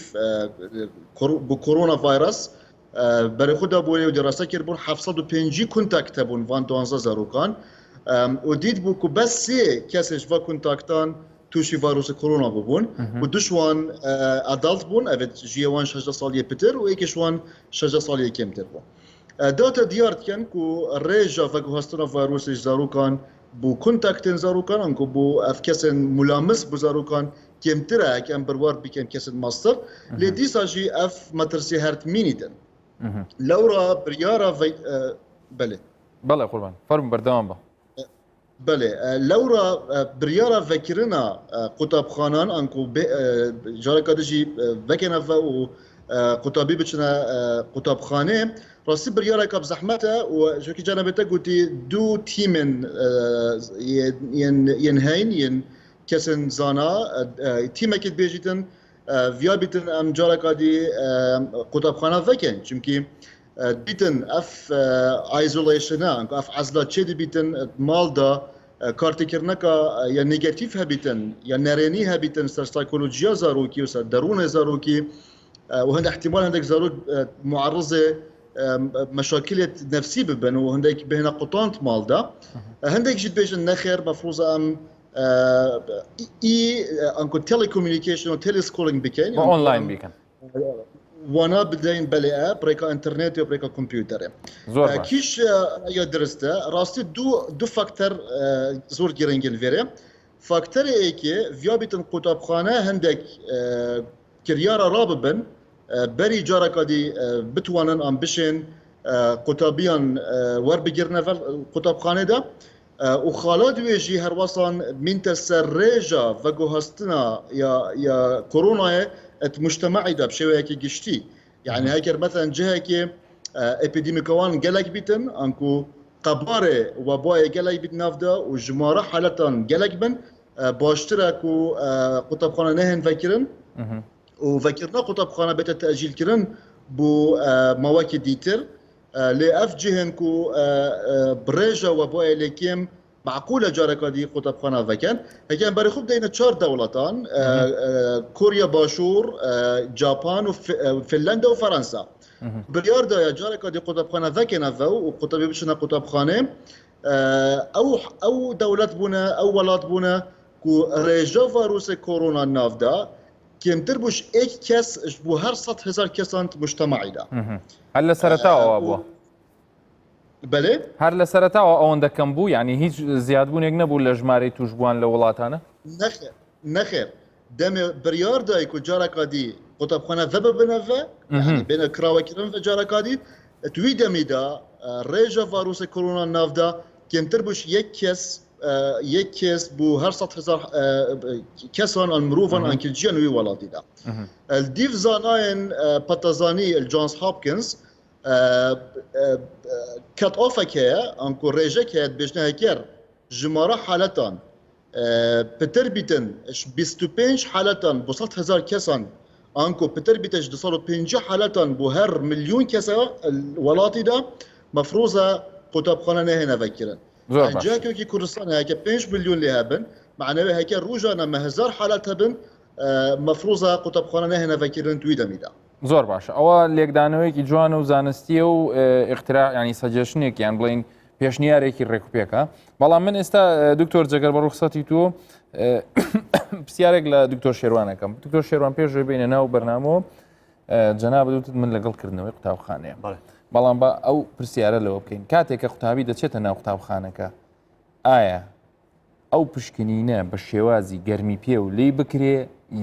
bi korona virus Berê xwe dabû û derase kiribûn 750 kontakt hebûn van 12 zarokan û dît bû ku bes sê kesê ji va kontaktan tûşî vîrusê korona bûbûn û du ji wan adult bûn ev ji yê wan 16 saliyê pitir û yekê ji wan 16 saliyê kêmtir bû. Data diyar dikin ku rêja veguhastina vîrusê ji zarokan bo kontaktên zarokan anku bo ev kesên mulamis bo zarokan kêmtir e heke em birwar bikin kesên meztir lê dîsa jî ev metirsî her dimînî din. Lewra biryara belê. Belê qurban. Fermû berdewam be. Belê lewra biryara vekirina qutabxanan anku careka din jî vekene ve û. قوتابی بچنە قوتابخانێ ڕاستی بریارێکە زەحمەتە و ژەکی جانەبێتە گوتی دوو تیمن yên هەین yên kesên zana tîmekê dibêjîtin viya bîtin em careka dî qutabxana vekin çimkî dîtin ev isolationa ev ezla çê dibîtin mal da kartêkirineka ya negatîf hebîtin ya nerênî hebîtin ser psikolojiya zarokî û ser derûnê zarokî û hind ihtimal hindek zarok muarrizê meşakilê nefsî bibin û hindek bihêne qutant mal da hindek jî dibêjin nexêr mefrûza em e anku telecommunication û teleschooling bikin online bikin wana bideyn belê e birêka internetê û birêka kompûterê. Zor baş. Kîş ya dirist e rastî du du fakter zor giringin vêrê. Fakterê êkê viya bîtin qutabxane hindek kiryara rabibin berî careka dî bitwanin an bişên qutabiyan werbigirine qutabxanê de û xala wê jî herwesan mînte ser rêja veguhastina ya ya koronayê et mujtemeyê de bi şêweyekî giştî. Yani heger meselen cihekê epidemika wan gelek bîtin anku qebarê webayê gelek bît nav de û jimara haletan gelek bin baştir e ku qutabxane nehên vekirin û vekirina qutabxane bête tecîlkirin bo mawekî dîtir. Lê ev cihên ku bi rêja webayê lê kêm meqûl e careka dî qutabxana vekin. Heke em berê xwe bideyne çar dewletan, Korya Başûr, Japan û Finlanda û Fransa. Biryar daye careka dî qutabxana vekêne vew û qutabî biçine qutabxanê. Ew ew dewlet bûne, ew welat bûne ku rêja varûsê korona nav de kêmtir bû ji êk kes ji bo her 100 hezar kesan mujtemeyê de. هەر لە سەرەتاوە وا بووە. بەلێ؟ هەر لە سەرەتاوە ئەوەندە کەم بوو یعنی هیچ زیادبوونێک نەبوو لە ژمارەی توشبووان لە وڵاتانە؟ نەخێر نەخێر دەمێ بریار دای ku careka dî qutabxane vebibine ve yani bêne kirawekirin ve careka dî tu wî demî de rêja varûsê korona nav de kêmtir bû ji yek kes yek kes bû her 100 hezar kesan an mirovan an kilciyan wî welatî de. Li dîv zanayên petazanî li Johns Hopkins cut offek heye an ku rêjek heye dibêjine heger jimara haletan pitir bîtin ji 25 haletan bo 100 hezar kesan an ku pitir bîtin ji 250 haletan bo her milyon kesa welatî de mefrûza qutabxane nehêne vekirin. زۆر باش. Cihekî Kurdistanê heke 5 milyon lê hebin manewê heke rojane me hezar halet hebin mefrûza qutabxane nehêne vekirin tu wî demî de. زۆر باشە ئەوە لێکدانەوەیەکی جوان و زانستیە و اقتراح ینی suggestion ێک یان بڵین پێشنیارێکی ڕێکوپێکە بەڵام من ئێستا دکتۆر جەگەر بە ڕوخسەتی تۆ پرسیارێک لە دکتۆر شێروانەکەم دکتۆر شێروان پێش بینە ناو بەرنامەوە جەناب دوتت من لەگەڵ کردنەوەی قوتابخانەیە بەڵام بە ئەو پرسیارە لەوە بکەین کاتێک کە قوتابی دەچێتە ناو قوتابخانەکە ئایا ئەو پشکنینە بە شێوازی گەرمی پێ و لی بکرێ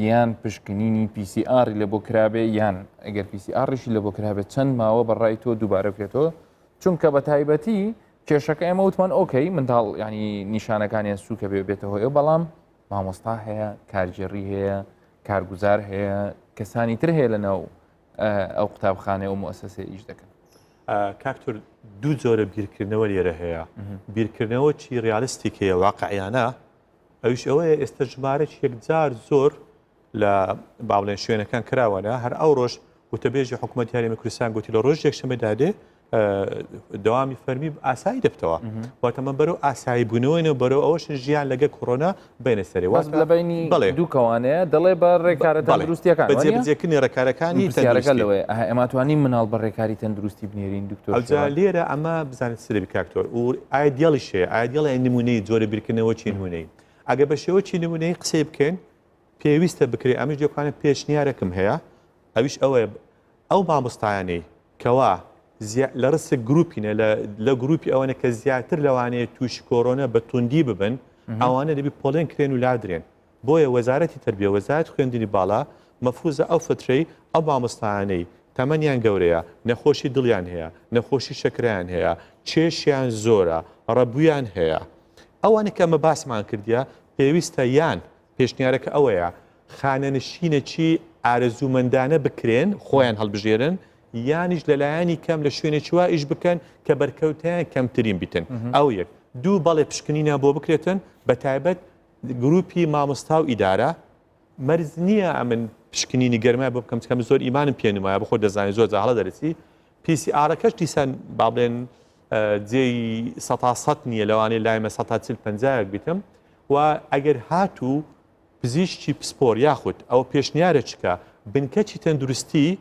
یان پشکنینی PCR ی لە بۆ کرابێ یان ئەگەر PCR یشی لە بۆ کرابێت چەند ماوە بە ڕای تۆ دووبارە بکرێتەوە چونکە بە تایبەتی کێشەکە ئێمە وتمان okay منداڵ ینی نیشانەکانیان سوکە بێ بێتە هۆی بەڵام مامۆستا هەیە کارگێڕی هەیە کارگوزار هەیە کەسانی تر هەیە لە ناو ئەو قوتابخانەیە و موسسەیە ئیش دەکەن. کاکتور دوو جۆرە بیرکردنەوە لێرە هەیە بیرکردنەوە چی realistic هەیە واقعیانە ئەویش ئەوەیە ئێستا ژمارەی یەکجار زۆر لە با بڵێن شوێنەکان کراوەە هەر ئەو ڕۆژ وتەبێژی حکوومەت هەرێمی کوردستان گوتی لە ڕۆژ یەکشەمەدا دێ دەوامی فەرمی ئاسایی دەبتەوە واتە من بەرەو ئاسایی بوونەوەین و بەرەو ئەوەش ژیان لەگە کۆرۆنا بینە سەرێ وات لە بینی بەڵێ دوو کەوانەیە دەڵێ بە ڕێکارە تەندروستیەکان بە جێبەجێکردنی ڕێکارەکانی پرسیارەکە لەوەیە ئێمە توانین مناڵ بە ڕێکاری تەندروستی بنێرین دکتۆر ئەوجا لێرە ئەمە بزانێت سربی کاکتۆر و ئایدیاڵیش هەیە ئایدیاڵ نمونەی جۆرە بیرکردنەوە چی نمونەی ئەگە بە شێوە چی نمونەی قسەی بکەین پێویستە بکرێ ئەمش دێکانە پێشنیارێکم هەیە ئەویش ئەوەیە ئەو مامۆستایانەی کەوا لە risk group ینە لە گروپی ئەوەنە کە زیاتر لەوانەیە تووشی کۆرۆنا بە توندی ببن ئەوانە دەبی پۆلێن کرێن و لادرێن بۆیە وەزارەتی تربیە وەزارەت خوێندنی باڵا مەفروزە ئەو فترەی ئەو مامۆستایانەی تەمەنیان گەورەیە نەخۆشی دڵیان هەیە نەخۆشی شەکرەیان هەیە کێشیان زۆرە ڕەبوویان هەیە ئەوانە کە ئەمە باسمان کردیە پێویستە یان پێشنیارەکە ئەوەیە خانەنشینەکی. ئارەزوومەندانە بکرێن، خۆیان هەڵبژێرن، یانیش لەلایەنی کەم لە شوێنێکی وا ئیش بکەن کە بەرکەوتەیان کەمترین بیتن. ئەو یەک. دوو، بەڵێ پشکنینیان بۆ بکرێتن، بەتایبەت گروپی مامۆستا و ئیدارە، مەرج نییە ئەمن پشکنینی گەرمای بۆ بکەم، چونکە من زۆر ئیمانم پێ نمایە، بۆ خۆت دەزانی زۆر جار هەڵە دەرەچی. PCR ەکەش دیسان با بڵێن جێی سەتا سەت نییە، لەوانەیە لای مە سەتا چل پەنجایەک بیتم. و ئەگەر هاتوو پزیشکی پسپۆر یاخود ئەوە پێشنیارە چکە بنکەکی تەندروستی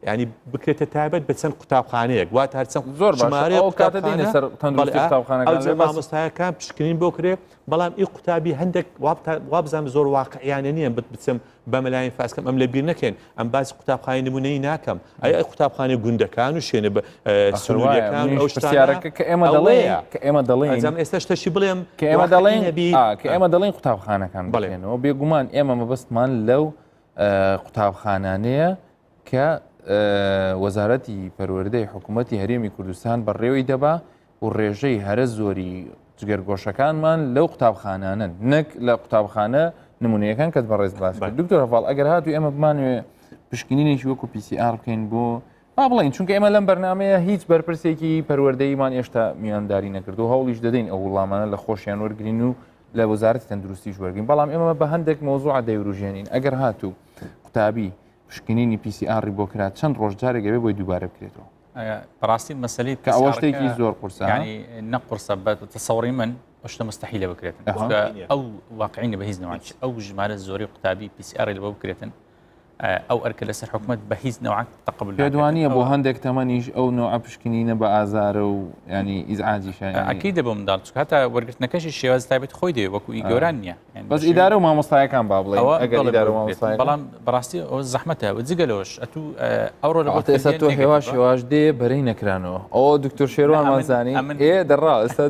ینی بکرێتە تایبەت بە چەند قوتابخانەیەک وات هەر چەند زۆر ژمارەیە ئەو کاتە دێنە سەر تەندروستی قوتابخانەکان بەڵێ مامۆستایەکان پشکنین بۆ کرێ بەڵام ئی قوتابی هەندێک وابزانم زۆر واقعیانە نییە بت بچم بە مەلاین فاسکەم ئەم لە بیر نەکەین ئەم باسی قوتابخانەی نمونەیی ناکەم ئەی ئەی قوتابخانەی گوندەکان و شوێنە سنووریەکان ئەو پرسیارەکە کە ئێمە دەڵێن کە ئێمە دەڵێن ئەزام ئێستا شتەشی بڵێم کە ئێمە دەڵێن کە ئێمە دەڵێن قوتابخانەکان بڵێنەوە بێگومان ئێمە مەبەستمان لەو قوتابخانانەیە کە وەزارەتی پەروەردەی حکوومەتی هەرێمی کوردستان بەڕێوەی دەبا و ڕێژەی هەرە زۆری جگەرگۆشەکانمان لەو قوتابخانانەن نەک لە قوتابخانە نمونەیەکان کەس بەڕێز باس کرد دکتۆر هەڤاڵ ئەگەر هاتوو ئێمە بمانوێ پشکنینێکی وەکو PCR بکەین بۆ با بڵین چونکە ئێمە لەم بەرنمەیە هیچ بەرپرسێکی پەروەردەیمان ئێشتا میوانداری نەکردو هەوڵیش دەدەین ئەو وڵامانە لە خۆشیان وەرگین و لە وەزارەتی تەندروستیش وەرگین بەڵام ئێمە بە هەندێک مۆزوع دەیوروژێنین ئەگەر هاتوو قوتابی پشکنینی PCR بۆ کرا چەند ڕۆژ جارێک ئەبێ بۆی دووبارە بکرێتەوە بەڕاستی مەسلەی کە ئەوە شتێکی زۆر قورسە ینی نە قورسە بە تەسەوڕی من ئەو شتە مستحیلە بکرێتن ئەو واقعینە بە هیچ نەوان ئەو ژمارە زۆری قوتابی PCR لە بۆ بکرێتن ئەو ئەرکە لەسەر حکومت بە هیچ نەوعک تەقبل پێدوانیە بۆ هەندێک تەمەنیش ئەو نوعە پشکنینە بە ئازارە و ینی ئیزعاجیشە ئەکیدە بۆ منداڵ چونکە هەتا وەرگرتنەکەشی شێواز تایبەت خۆی دەوێت وەکو ئی گەوران نییە بەس ئیدارە و مامۆستایەکان با بڵێ ئەگەر ئیدارە و مامۆستایەکان بەڵام بەڕاستی ئەوە زەحمەتە و جگە لەوەش ئەتوو ئەوڕۆ لە بۆ ئێستا تۆ هێواش هێواش دێ بەرەی نەکرانەوە ئەوە دکتۆر شێروانمان زانی ئێ دەڕا ئێستا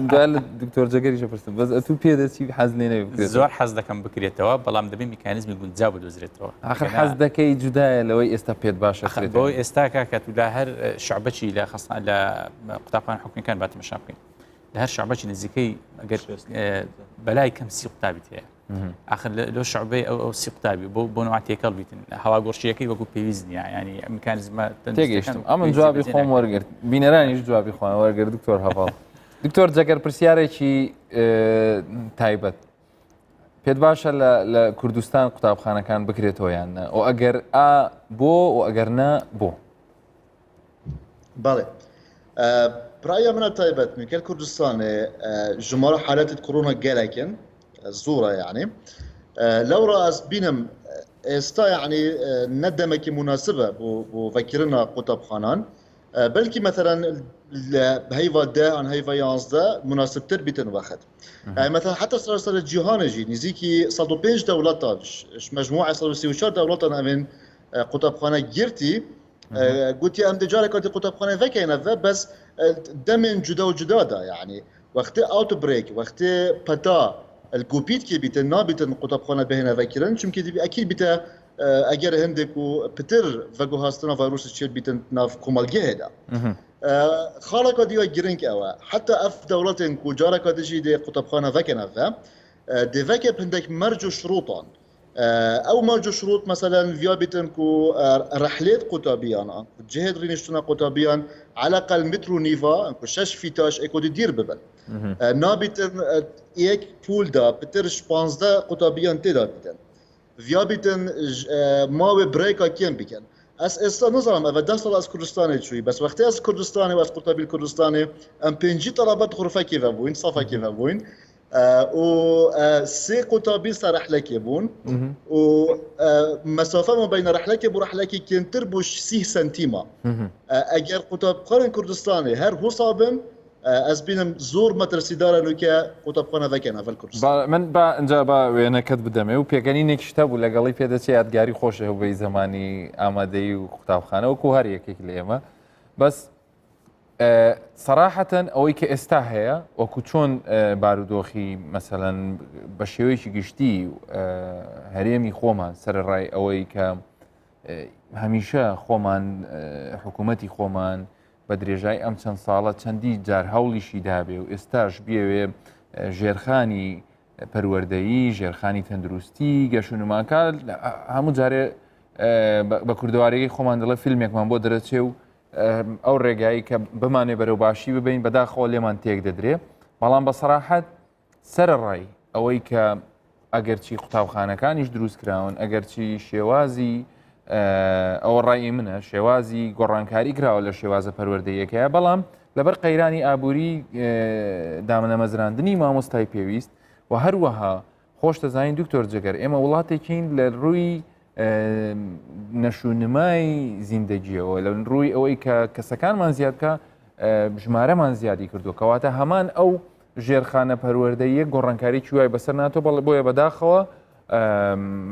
دوای لە دکتۆر جەگەریشە پرسم بەس ئەتوو پێ دەچی حەز لێ نەبێ بکرێتەوە زۆر حەز دەکەم بکرێتەوە بەڵام دەبێ میکانیزمی گونجاو بدۆزرێتەوە ئاخر حەز دەکەی جودایە لەوەی ئێستا پێت باشە بۆ ئێستا کاکە تو لە هەر شعبەکی لە خەستان لە قوتابخانە حکومیەکان با تەماشا بکەین لە هەر شعبەکی نزیکەی ئەگەر بەلای کەم سی قوتابی هەیە آخر لۆ شعبەی ئەو ئەو سی قوتابی بۆ بۆ نوع تێکەڵ بیتن هەوا گۆڕشیەکەی وەکو پێویست نییە ینی میکانیزمە تێگەیشتم ئەمن جوابی خۆم وەرگرت بینەرانیش جوابی خۆیان وەرگرت دکتۆر هەڤاڵ دکتۆر جەگەر پرسیارێکی تایبەت پێت باشە لە کوردستان قوتابخانەکان بکرێتەوە یان نە و ئەگەر ئا بۆ و ئەگەر نا بۆ بەڵێ پرایە منە تایبەت میکەل کوردستانێ ژمارە حالەتت کۆرۆنا گەلەکن زۆرە یعنی لەوڕا ئەس بینم ئێستا یعنی نە دەمێکی مناسبە بۆ بۆ ڤەکردنا قوتابخانان بەلکی مەثەلەن لە هەیڤا دە ئان هەیڤا 11 مناسبتر بیتن وەخت يعني مثلا حتى سەراسەر جیهانێ ژی نزیکی 105 دەوڵەتان مجموعە 134 دەوڵەتان ئەوێن قوتابخانە گرتی گوتی ئەم دجارە کاتی قوتابخانە ڤەکەینە ڤە بەس دەمێن جودا و جودا دا یعنی وەختی ئاوت برێک وەختی پەتا الگوپیت کی بیتن نابیتن قوتابخانە بهێنە ڤەکردن چونکی دبی ئەکید بیتە ئەگەر هەندێک و پتر ڤەگوهاستنە ڤایرۆس چێت بیتن ناو کۆمەڵگەهێدا خاڵەکە دیوە گرنگ ئەوە حتا ئەف دەوڵەتێن کو جارەکە دژی دێ قوتابخانە ڤەکەنە ڤە دێ ڤەکە هەندێک مەرج و شروطان ئەو مەرج و شروط مەسەلەن ڤیا بیتن کو رحلێت قوتابیان ئان کو جهێت رینشتنە قوتابیان عەلەقەل متر و نیڤا ئان کو شەش فیتاش ئێکۆدی دیر ببن نابیتن یەک پولدا پتر 15 قوتابیان تێدا بیتن ڤیا بیتن ماوێ برێکا کێم بکەن ئەس ئێستا نزانم ئەڤە دە ساڵ ئەس کوردستانێ چووی بەس وەختێ ئەس کوردستانێ و ئەس قوتابیل کوردستانێ ئەم پێنجی تەڵەبەت غرفەکێ ڤە بووین سەفەکێ ڤە بووین و سێ قوتابی سەر رحلەکێ بوون و مەسافە ما بین رحلەکێ بۆ رحلەکی کێمتر بوو سی سەنتیما ئەگەر قوتابخانên کوردستانێ هەر هوسا بن ئەس بینم زۆر مەترسیدارە نوکە قوتابخانە ڤەکەنە ڤەل کوردستان. من با ئینجا با وێنەکەت بدەمێ و پێکەنینێکیشت هەبوو لەگەڵی پێدەچێ یادگاری خۆشی هەبوو بەی زەمانی ئامادەیی و قوتابخانە وەکو هەر یەکێک لە ئێمە بەس سەراحەتەن ئەوەی کە ئێستا هەیە وەکو چۆن بارودۆخی مەسەەن بە شێوەیەکی گشتی هەرێمی خۆمان سەرڕای ئەوەی کە هەمیشە خۆمان حکوومەتی خۆمان بە درێژای ئەم چەند ساڵە چەندی جار هەوڵیشی دابێ و ئێستاش بیەوێ ژێرخانی پەروەردەیی ژێرخانی تەندروستی گەشونماکە هەموو جارێ. بە کوردەواریەکەی خۆمان دەڵێ فیلمێکمان بۆ دەرەچێ و ئەو ڕێگایی کە بمانێ بەرەو باشی ببین بەداخەوە لێمان تێک دەدرێ بەڵام بە سەراحەت سەرەڕای ئەوەی کە ئەگەرچی قوتابخانەکانیش دروست کراون ئەگەرچی شێوازی ئەوە ڕای منە شێوازی گۆڕانکاری کراوە لە شێوازە پەروەردەیەکەیە بەڵام لەبەر قەیرانی ئابووری دامنەمەزراندنی مامۆستای پێویست و هەروەها خۆش دەزانین دکتۆر جگەر ئێمە وڵاتێکین لە ڕووی نەشونمای زیندەگیەوە لە ڕووی ئەوەی کە کەسەکانمان زیاد بکە ژمارەمان زیادی کردو کەواتە هەمان ئەو ژێرخانە پەروەردەیە گۆڕانکاری وای بەسەر ناتۆ بەڵێ بۆیە بەداخەوە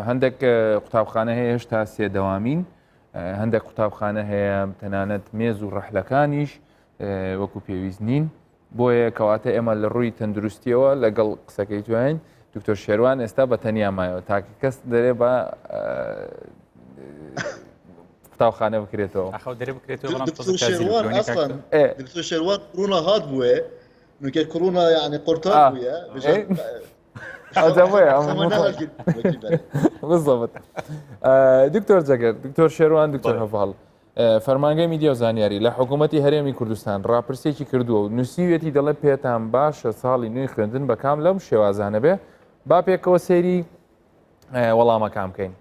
هەندێک قوتابخانە هەیە هێشتا سێ دەوامین هەندێک قوتابخانە هەیە تەنانەت مێز و ڕەحلەکانیش وەکو پێویست نین بۆیە کەواتە ئێمە لە ڕووی تەندروستیەوە لەگەڵ قسەکەی توین دکتۆر شێروان ئێستا بە تەنیا مایەوە تاکە کەس دەرێ بە قوتابخانە بکرێتەوە دکتۆر شێروان ڕوونە هات بووێ نوکە کڕونا یعنی قورتار بووە بالضبط دکتۆر جەگەر دکتۆر شێروان دکتۆر هەڤاڵ فەرمانگەی میدیا و زانیاری لە حکوومەتی هەرێمی کوردستان ڕاپرسیەکی کردووە و نووسیویەتی دەڵێ پێتان باشە ساڵی نوێی خوێندن بە کام لەم شێوازانە بێ با پێکەوە سەیری وەڵامەکان بکەین.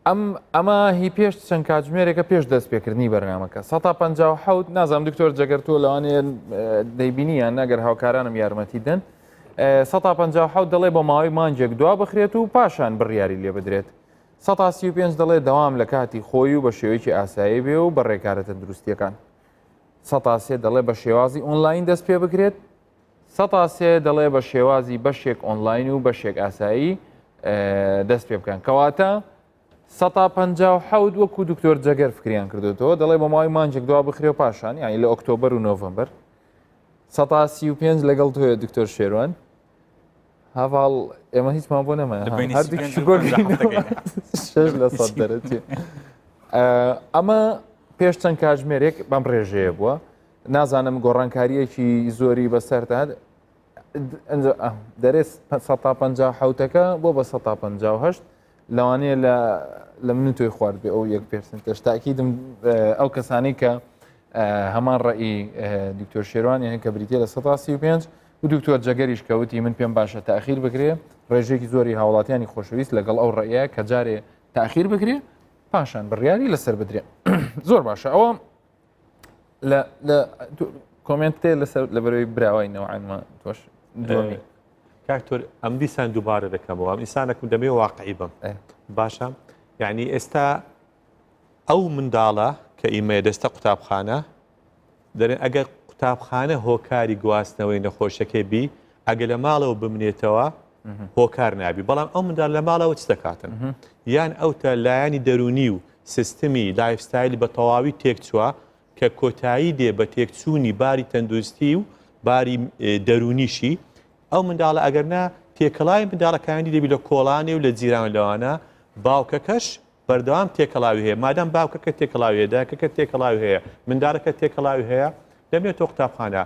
ئەم ئەمە هی پێش چەند کاتژمێرێکە پێش دەست پێکردنی بەرنمەکە 1950 نازانم دکتۆر جەگەر تۆ لەوانەیە دەیبینی یان نەگەر هاوکارانم یارمەتی دەن 1950 دەڵێ بۆ ماوەی مانجێک دوا بخرێت و پاشان بڕیاری لێ بدرێت 35 دەڵێ دەوام لە کاتی خۆی و بە شێوەیەکی ئاسایی بێ و بە ڕێکارە تەندروستیەکان 3 دەڵێ بە شێوازی ئۆنلاین دەست پێ بکرێت 3 دەڵێ بە شێوازی بەشێک ئۆنلاین و بەشێک ئاسایی دەست پێ بکەن کەواتە 1950 وەکو دکتۆر جەگەر فکریان کردوتەوە دەڵێ بە ماوەی مانجێک دوا بخرێ و پاشان یانی لە ئۆکتۆبەر و نۆڤمبەر 35 لەگەڵ تۆیە دکتۆر شێروان هەڤاڵ ئێمە هیچمان بۆ نەما لە سەد دەرەچێ ئەمە پێش چەند کاژمێرێک بەم ڕێژەیە بووە نازانم گۆڕانکاریەکی زۆری بەسەردا دەرێ سە حوتەکە بۆ بە 1950 لەوانەیە لە لە من تۆی خوارد بێ ئەو یەک percent ەش تاکیدم ئەو کەسانی کە هەمان ڕئی دکتۆر شێوان یان کە بریتە لە 135 و دکتۆر جەگەریش کەوتی من پێم باشە تاخیر بکرێ ڕێژێکی زۆری هاوڵاتیانی خۆشەویست لەگەڵ ئەو ڕێیە کە جارێ تاخیر بکرێ پاشان بڕیاری لەسەر بدرێ زۆر باشە ئەوە لە لە comment تێ لەسەر لە بەرەوەی براوای نەوعانما تۆش دووەمی کاکتۆر ئەم دیسان دووبارە دەکەمەوە ئەم ئینسانێکم دەمەوێ واقعی بم باشە یعنی ئێستا ئەو منداڵە کە ئیمەیە دەستە قوتابخانە دەرێن ئەگەر قوتابخانە هۆکاری گواستنەوەی نەخۆشەکەی بی ئەگە لە ماڵەوە بمنێتەوە هۆکار نابی بەڵام ئەو منداڵ لە ماڵەوە چ دەکاتن یان ئەو تە لایەنی دەرونی و سیستمی lifestyle ی بە تەواوی تێکچووە کە کۆتایی دێ بە تێکچوونی باری تەندروستی و باری دەرونیشی ئەو منداڵە ئەگەر نا تێکەڵاوی منداڵەکانی دەبی لە کۆڵانێ و لە جیران لەوانە باوکەکەش بەردەوام تێکەڵاوی هەیە مادام باوکەکە تێکەڵاوی هەیە دایکەکە تێکەڵاوی هەیە منداڵەکە تێکەڵاوی هەیە دەمێتەوە قوتابخانە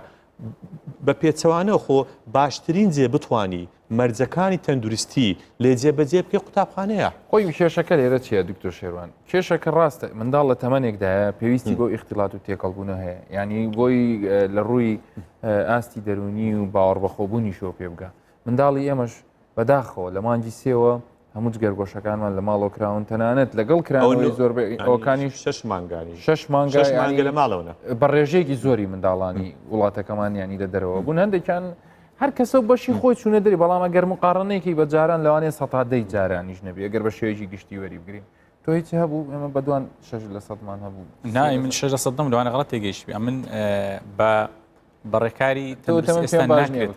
بە پێچەوانەوە خۆ باشترین جێ بتانی مەرجەکانی تەندروستی لێ جێبەجێ بکەی قوتابخانەیە. خۆی کێشەکە لێرە چییە دکتۆر شێروان؟ کێشەکە ڕاستە منداڵ لە تەمەنێکدایە پێویستی بۆ ئیختیلات و تێکەڵبوونە هەیە یعنی بۆی لە ڕووی ئاستی دەرونی و باوەڕبەخۆبوونیشەوە پێ بگا منداڵی ئێمەش بەداخەوە لە مانگی سێوە هەموو جگەرگۆشەکانمان لە ماڵەوە کراون تەنانەت لەگەڵ کرانەوەی زۆربەی ئەوکانیش شش مانگانی شش مانگە مانگە لە ماڵەوە بە ڕێژەیەکی زۆری منداڵانی وڵاتەکەمان ینی لە دەرەوە بوون هەندێکیان هەر کەسە و بەشی خۆی چوونە دەری بەڵام ئەگەر مقاڕنەیەکی بە جاران لەوانەیە سەتا دەی جارانیش نەبی ئەگەر بە شێوەیەکی گشتی وەری بگرین تۆ هیچ هەبوو ئێمە بە دوان شش لە سەدمان هەبوو نا من شش لە سەدم لەوانە غەڵەت تێگەیشتبی ئەمن بە بە ڕێکاری تەندروستی ئێستا ناکرێت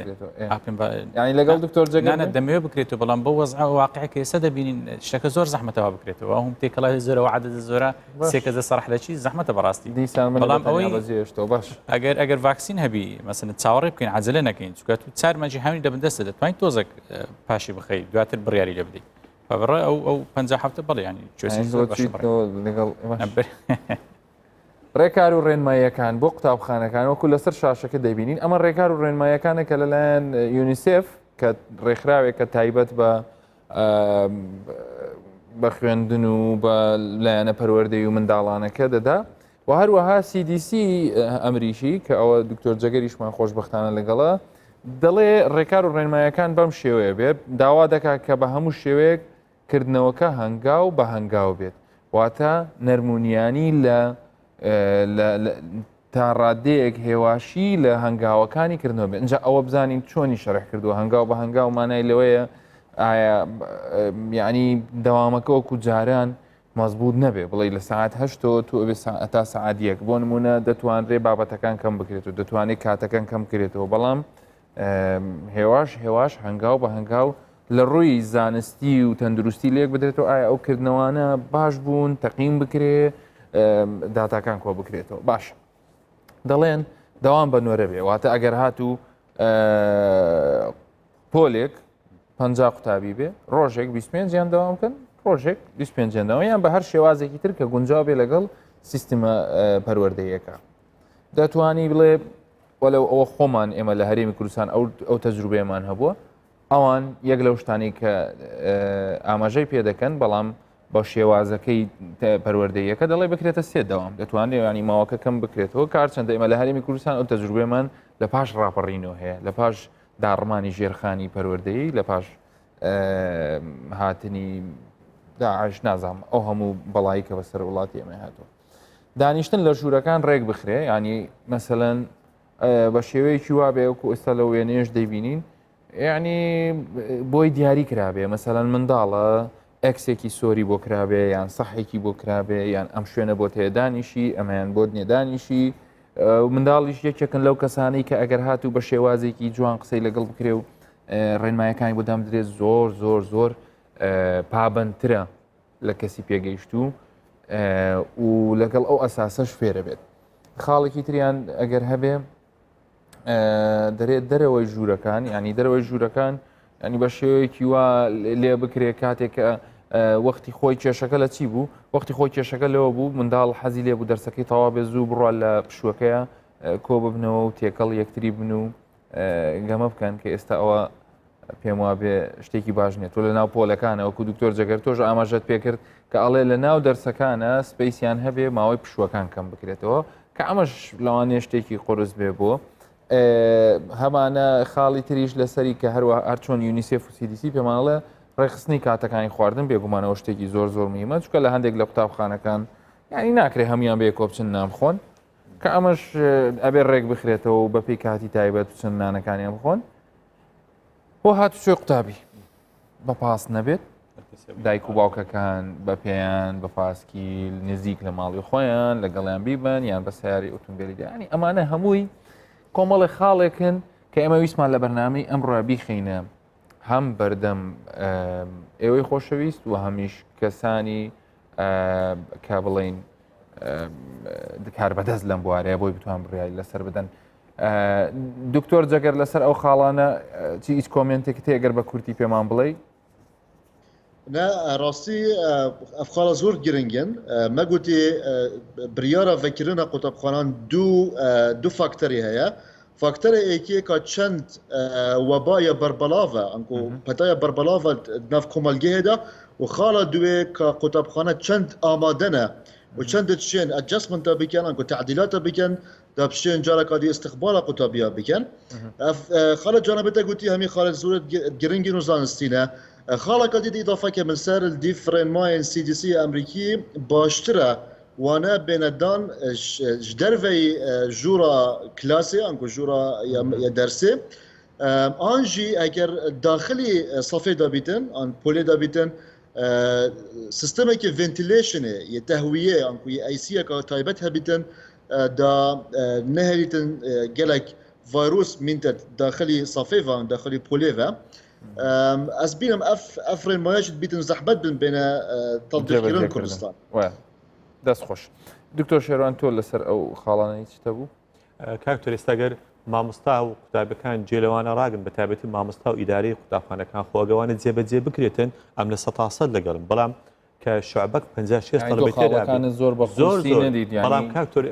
یعنی لەگەڵ دکتۆر جەگەنە دەمەوێت بکرێتەوە بەڵام بۆ وەزع واقعێک ئێستا دەبینین شتەکە زۆر زەحمەتەوە بکرێتەوە هەم تێکەڵای زۆرەوە عادەتە زۆرە سێ کەس لەسەر ڕەحلەچی زەحمەتە بەڕاستی دیسان من بەڵام ئەوەی بەجێهێشتەوە باش ئەگەر ئەگەر ڤاکسین هەبی مەسەن چاوەڕێ بکەین عەجەلە نەکەین چونکە تو چار مانگی هاوینی لە بندەستە دەتوانین تۆزێک پاشی بخەی دواتر بڕیاری لێ بدەیت بەڕێ ئەو ئەو 50 هەفتە بەڵێ ینی لەگەڵ ڕێکار و ڕێنماییەکان بۆ قوتابخانەکان وەکو لەسەر شاشەکە دەبینین ئەمە ڕێکار و ڕێنماییەکانە کە لەلایەن یونیسێف کە ڕێکخراوێکە تایبەت بە. بە خوێندن و بە لایەنە پەروەردەی و منداڵانەکە دەدا و هەروەها CDC ئەمریکی کە ئەوە دکتۆر جەگەریشمان خۆشببختانە لەگەڵە دەڵێ ڕێکار و ڕێنمایەکان بەم شێوەیە بێت داوا دەکات کە بە هەموو شێوەیەک کردنەوەکە هەنگاو بە هەنگاو بێت واتە نەرمونیانی لە تا ڕادەیەک هێواشی لە هەنگاوەکانی کردنەوە بێت ئینجا ئەوە بزانین چۆنی شەرح کردووە هەنگاو بە هەنگاو مانای لەوەیە ئایا یعنی دەوامەکە وەکو جاران مەزبوط نەبێ بڵێ لە ساعت هەشتەوە تۆ ئەبێ تا سەعات یەک بۆ نمونە دەتوانرێ بابەتەکان کەم بکرێت و دەتوانێت کاتەکان کەم بکرێتەوە بەڵام هێواش هێواش هەنگاو بە هەنگاو لە ڕووی زانستی و تەندروستی لێک بدرێتەوە ئایا ئەو کردنەوانە باش بوون تەقیم بکرێ داتاکان کۆ بکرێتەوە باش دەڵێن داوام بە نۆرە بێ واتە ئەگەر هاتوو پۆلێک پ قوتابی بێ ڕۆژێک 25 یان داوام بکەن ڕۆژێک 25 داوام یان بە هەر شێوازێکی تر کە گونجاو بێ لەگەڵ سیستمە پەروەردەیەکە دەتوانی بڵێ وەلەو ئەوە خۆمان ئێمە لە هەرێمی کوردستان ئەو ئەو تەجروبەیەمان هەبووە ئەوان یەک لەو شتانی کە ئاماژەی پێ دەکەن بەڵام بە شێوازەکەی پەروەردەیەکە دەڵێ بکرێتە سێ دەوام دەتوانێت ینی ماوەکە کەم بکرێتەوە کار چەندە ئێمە لە هەرێمی کوردستان ئەو تەجروبەیەمان لە پاش ڕاپەڕینەوە هەیە لە پاش داڕمانی ژێرخانی پەروەردەیی لە پاش هاتنی داعش نازانم ئەو هەموو بەڵایی کە بەسەر وڵاتی ئێمە هاتووە دانیشتن لە ژوورەکان ڕێک بخرێ ینی مەسەەن بە شێوەیەکی وا بێ وەکو ئێستا لە وێنەیەش دەیبینین یعنی بۆی دیاری کرابێ مەسەەن منداڵە ئەکسێکی سۆری بۆ کرابێ یان سەحێکی بۆ کرابێ یان ئەم شوێنە بۆ تێدانیشی ئەمەیان بۆ نێدانیشی منداڵیش یەکێکن لەو کەسانەی کە ئەگەر هاتوو بە شێوازێکی جوان قسەی لەگەڵ بکرێ و ڕێنمایەکانی بۆ دامدرێت زۆر زۆر زۆر پابندترە لە کەسی پێگەیشتوو و لەگەڵ ئەو ئەساسەش فێرە بێت خاڵێکی تریان ئەگەر هەبێ دەرێت دەرەوەی ژوورەکان ینی دەرەوەی ژوورەکان ینی بە شێوەیەکی وا لێ بکرێ کاتێک کە وەختی خۆی کێشەکە لە چی بوو وەختی خۆی کێشەکە لەوە بوو منداڵ حەزی لێ بوو دەرسەکەی تەوا بێ زوو بڕوا لە پشوەکەیە کۆ ببنەوە و تێکەڵ یەکتری بن و گەمە بکەن کە ئێستا ئەوە پێم وابێ شتێکی باش نیە تۆ لە ناو پۆلەکانە وەکو دکتۆر جەگەر تۆش ئاماژەت پێکرد کە ئەڵێ لە ناو دەرسەکانە space یان هەبێ ماوەی پشوەکان کەم بکرێتەوە کە ئەمەش لەوانەیە شتێکی قرس بێ بۆ هەمانە خاڵی تریش لەسەری کە هەروە هەرچۆن یونیسێف و CDC پێمانڵێ ڕێخستنی کاتەکانی خواردن بێگومانەوە شتێکی زۆر زۆر مهمە چکە لە هەندێک لە قوتابخانەکان یعنی ناکرێ هەموان بێ کۆبچن نان بخۆن کە ئەمەش ئەبێ ڕێک بخرێتەوە و بەپێی کاتی تایبەت بچن نانەکانیان بخۆن بۆ هاتوچۆی قوتابی بە پاس نەبێت دایک و باوکەکان بە پێیان بە پاسکیل نزیک لە ماڵی خۆیان لەگەڵیان بیبن یان بە سیاری ئۆتۆمبیلی دیانی ئەمانە هەمووی کۆمەڵی خاڵێکن کە ئێمە ویستمان لە بەرنامەی ئەمڕۆ بیخینە هەم بەردەم ئێوەی خۆشەویست و هەمیش کەسانی کە بڵین کار بەدەست لەم بوارەیە بۆی بتوان بڕیاری لەسەر بدەن دکتۆر جەگەر لەسەر ئەو خاڵانە چی هیچ comment ێک تێگەر بە کورتی پێمان بڵێ نا ڕاستی ئەف خاڵە زۆر گرنگن مەگوتی بریارە ڤەکردنە قوتابخانان دوو دوو فاکتەری هەیە فاکتەرە ئێکێ کا چەند وەبایە بەربەلاڤە ئەنکۆ پەتایە بەربەلاڤە ناف کۆمەلگەیەدا و خاڵە دوێ کە قوتابخانە چەند ئامادەنە و چەند دچێن adjustment ە بکەن ئەنکۆ تەعدیلاتە بکەن دا بشێن جارەکا دی ئیستقبالا قوتابیا بکەن خاڵە جانەبێتە گوتی هەمی خاڵە زۆر گرنگین و زانستینە خاڵەکە دی ئیضافە کە من سەر دی فرێنمایên CDC ئەمریکی باشترە وانە بێنە دان ji derveyî jûra klasê anku jûra ya dersê an jî eger daxilî safê de bîtin an polê de bîtin sistemekê ventilationê yê tehwiyê anku yê ACyeka taybet hebîtin da neherîtin gelek virus mînte daxilî safê ve an daxilî polê ve. Ez bînim ev ev rênmaya jî dibîtin zehmet bin bêne tetbîqkirin Kurdistan. دەست خۆش دکتۆر شێروان تۆ لەسەر ئەو خاڵانە هیچ هەبوو؟ کاک تۆر ئێستا گەر مامۆستا و قوتابەکان جێ لەوانە ڕاگن بە تایبەتی مامۆستا و ئیدارەی قوتابخانەکان خۆگەوانە جێبەجێ بکرێتن ئەم لە سە تا سەد لەگەڵم بەڵام. کە شعبەک 50 شێست یانی تۆ تەڵەبەی تێدا بێت. خاڵەکانت زۆر بە زۆر قورسی زۆر نەدیت بەڵام یانی کاک تۆر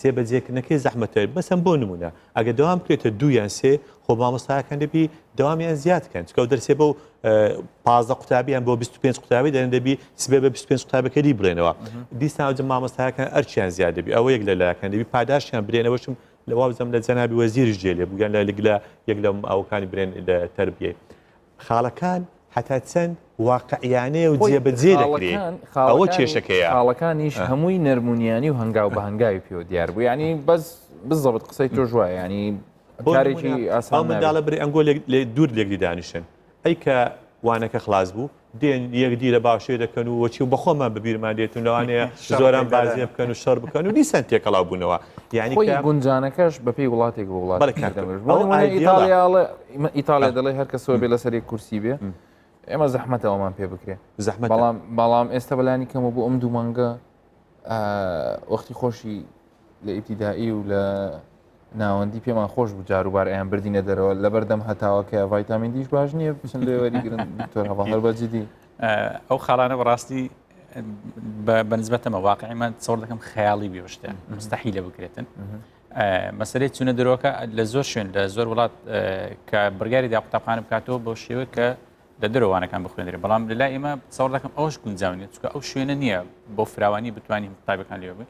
جێبەجێکردنەکەی زەحمەتە مەسەن بۆ نمونە ئەگەر دەوام بکرێتە دوو یان سێ خۆ مامۆستاکان دەبی دەوامیان زیاد کەن چکە ئەو دەرسێ بەو 15 قوتابیان بۆ 25 قوتابی دەن دەبی سبێ بە 25 قوتابەکە دی بڵێنەوە دیسان ئەوجە مامۆستاکان ئەرچیان زیاد دەبی ئەوە یەک لە لایەکان دەبی پاداشتیان برێنەوەشم لە وابزانم لە جەنابی وەزیریش جێ لێ بوو یان لە لە یەک لە ئەوکانی برێن لە تەربیەی خاڵەکان هەتا چەند واقعیانەیە و خۆی جێبەجێ دەکرێت خاڵەکان ئەوە خاڵەکانی کێشەکەیە. خاڵەکانیش ئە. هەمووی نەرمونیانی و هەنگاو بە هەنگاوی پێوە دیار بوو یعنی بەس بزەبت قسەی تۆش وایە یعنی بۆ کارێکی نمونە ئەو ئاسان نابێت. منداڵە برێ ئەنگۆ لێک لێ دوور لێکدی دانیشن ئەی کە وانەکە خلاص بوو دێن یەکدی لە باوشێ دەکەن و وەچی و بەخۆمان بەبیرمان دێت و لەوانەیە شەڕ زۆران پەیدا بازیە بکەن و شەڕ بکەن و دیسان تێکەڵاو بوونەوە یعنی خۆی کە گونجانەکەش بەپێی وڵاتێک بۆ بەڵێ وڵاتێک کاک دەمرژ تۆ، بۆ ئەو نمونە ئایدیاڵە. ئیتاڵیا ئەڵێ ئیتاڵیا ئە. دەڵێ هەر کەسەوە بێ لەسەر یەک کورسی بێ ئێمە زەحمەتە ئەومان پێ بکرێ زەحمەتە. بەڵام بەڵام ئێستا بەلانی کەمەوە بۆ ئەم دوو مانگە وەختی خۆشی لە ئیبتیدائی و لە ناوەندی پێمان خۆش بوو جاروبار ئەیان بردینە دەرەوە لەبەردەم هەتاوەکە ڤایتامین دیش باش نییە بچن لێ وەریگرن دکتۆر هەڤاڵ هەر بە جدی. ئەو خاڵانە بەڕاستی بەنسبەتەمە واقعی من تصور دەکەم خەیاڵی بێ شتە مستحیلە بکرێتن مەسەلەی چوونە دەرەوەکە لە زۆر شوێن لە زۆر وڵات کە بڕیاری دا قوتابخانە بکاتەوە بەو شێوە کە لە دەرەوانەکان بخوێندرێ بەڵام لە لای ئێمە تصور دەکەم ئەوش گونجاو نیە چونکە ئەو شوێنە نییە بۆ فراوانی بتوانین قوتابەکان لێ بن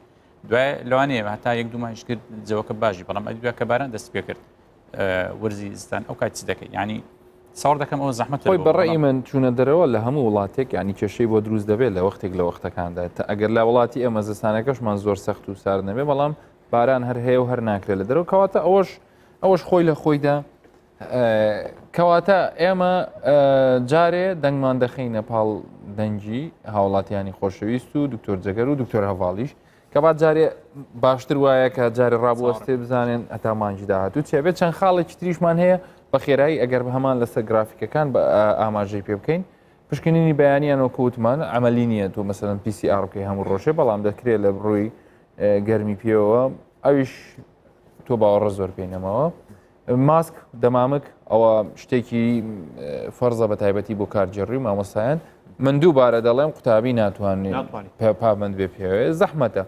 دوای لەوانەیە هەتا یەک دوو مانگیش کرد جەوەکە باشی بەڵام ئەدی دوای کە باران دەست پێ کرد وەرزی زستان ئەو کات چی دەکەی یعنی ساڕ دەکەم ئەوە زەحمەت خۆی بەڕێی من چوونە دەرەوە لە هەموو وڵاتێک ینی کێشەی بۆ دروست دەبێت لە وەختێک لە وەختەکاندا تا ئەگەر لە وڵاتی ئێمە زستانەکەشمان زۆر سەخت و سارد نەبێ بەڵام باران هەر هەیە و هەر ناکرێت لە دەرەوە کەواتە ئەوەش ئەوەش خۆی لە خۆیدا کەواتە ئێمە جارێ دەنگمان دەخەینە پاڵ دەنگی هاوڵاتیانی خۆشەویست و دکتۆر جەگەر و دکتۆر هەواڵیش کە با جارێ باشتر وایە کە جارێ ڕابوەستێ بزانێن هەتا مانگی داهاتوو چێبێت چەند خاڵێکی تریشمان هەیە بە خێرایی ئەگەر بە هەمان لەسەر گرافیکەکان بە ئاماژەی پێ بکەین پشکنینی بەیانیان وەکو وتمان عملی نییە تۆ مەسەلەن PCR بکەی هەموو ڕۆژێ بەڵام دەکرێت لە ڕووی گەرمی پێوە ئەویش تۆ باوەڕە زۆر پێی نەماوە ماسک دەمامک ئەوە شتێکی فەرزە بە تایبەتی بۆ کارگێڕی و مامۆستایان من دووبارە دەڵێم قوتابی ناتوانێت پابند بێ پێوێ زەحمەتە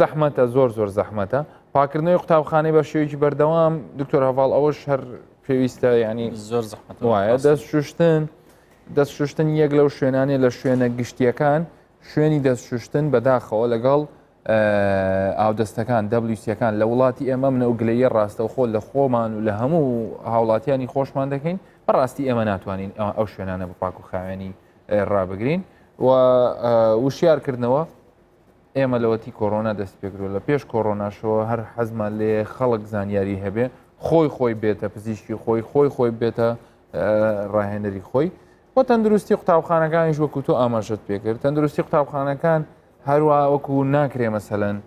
زەحمەتە زۆر زۆر زەحمەتە پاکردنەوەی قوتابخانەی بە شێوەیەکی بەردەوام دکتۆر هەڤاڵ ئەوەش هەر پێویستە ینی زۆر زەحمەت وایە دەست شوشتن دەست شوشتن یەک لەو شوێنانێ لە شوێنە گشتیەکان شوێنی دەست شوشتن بەداخەوە لەگەڵ ئاودەستەکان، WC ەکان، لە وڵاتی ئێمە من ئەو گلەییە ڕاستەوخۆ لە خۆمان و لە هەموو هاوڵاتیانی خۆشمان دەکەین، بەڕاستی ئێمە ناتوانین ئەو شوێنانە بە پاک و خاوێنی ڕابگرین و وشیارکردنەوە ئێمە لەوەتی کۆرۆنا دەست پێکرۆ لە پێش کۆرۆناشەوە هەر حەزمان لێ خەڵک زانیاری هەبێ خۆی خۆی بێتە پزیشکی خۆی خۆی خۆی بێتە ڕاهێنەری خۆی و تەندروستی قوتابخانەکانیش وەکو تۆ ئاماژەت پێکرد تەندروستی قوتابخانەکان هەروە وەکو ناکرێ مەسەلەن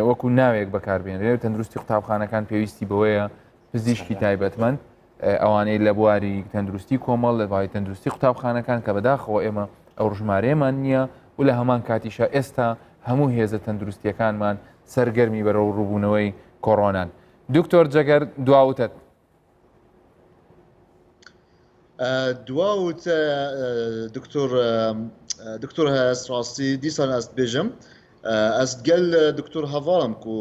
وەکو ناوێک بەکاربێنرێ تەندروستی قوتابخانەکان پێویستی بەوەیە پزیشکی تایبەتمەند ئەوانەی لە بواری تەندروستی کۆمەڵ لە باری تەندروستی قوتابخانەکان کە بەداخەوە ئێمە ئەو ڕژمارەیەمان نییە و لە هەمان کاتیشە ئێستا هەموو هێزە تەندروستیەکانمان سەرگەرمی بەرەو ڕووبوونەوەی کۆرۆنان دکتۆر جەگەر دواوتت دواوت دکتۆر دکتۆر هەست ڕاستی دیسان ئەست بێژم ئەست گەل دکتۆر هەواڵم کو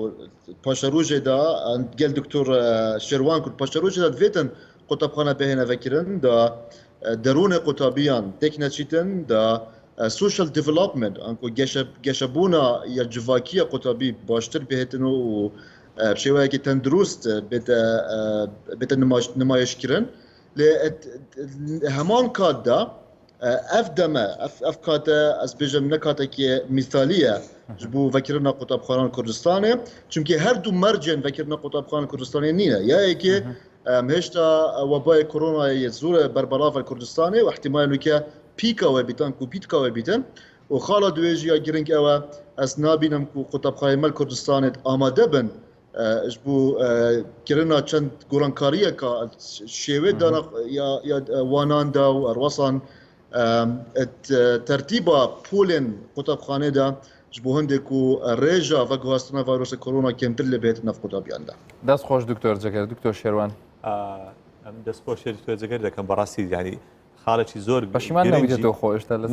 پاشەڕۆژێدا گەل دکتۆر شێروان کرد پاشەڕۆژێدا دێتن قوتابخانە بهێنە ڤەکردن دا دەروونە قوتابیان تێک نەچیتن دا social development ئەنکۆ گەشەبوونا یا جڤاکیە قوتابی باشتر بهێتن و شێوەیەکی تەندروست بێتە بێتە نمایشکردن لێ هەمان کاتدا ئەف دەمە ئەف کاتە ئەس بێژم نە کاتێکی میثالیە ji bo vekirina قوتابخانان کوردستانê چونکی هەردوو مەرجێن vekirina قوتابخانە کوردستانê nîne ya yekê em hêşta webayê koronayê zor berbelavê Kurdistanê û ihtimalê nûke pîka wê bîtan ku pîtka wê bîtin û xala duwê jî ya giring ew e ez nabînim ku qutabxaneyên me li Kurdistanê amade bin ji bo kirina çend gorankariyeka şêwê dana ya ya wanan de û herwesan tertîba polên qutabxanê de ji bo hindê ku rêja veguhastina vayrosa korona kêmtir lê bihêtin nav qutabiyan de. دەست خۆش دکتۆر جەگەر دکتۆر شێروان. ئەم دەست خۆش دکتۆر جەگەر دەکەم بەڕاستی یانی. خاڵێکی زۆر پەشیمان نەبیتەوە خۆ ئێشتا لە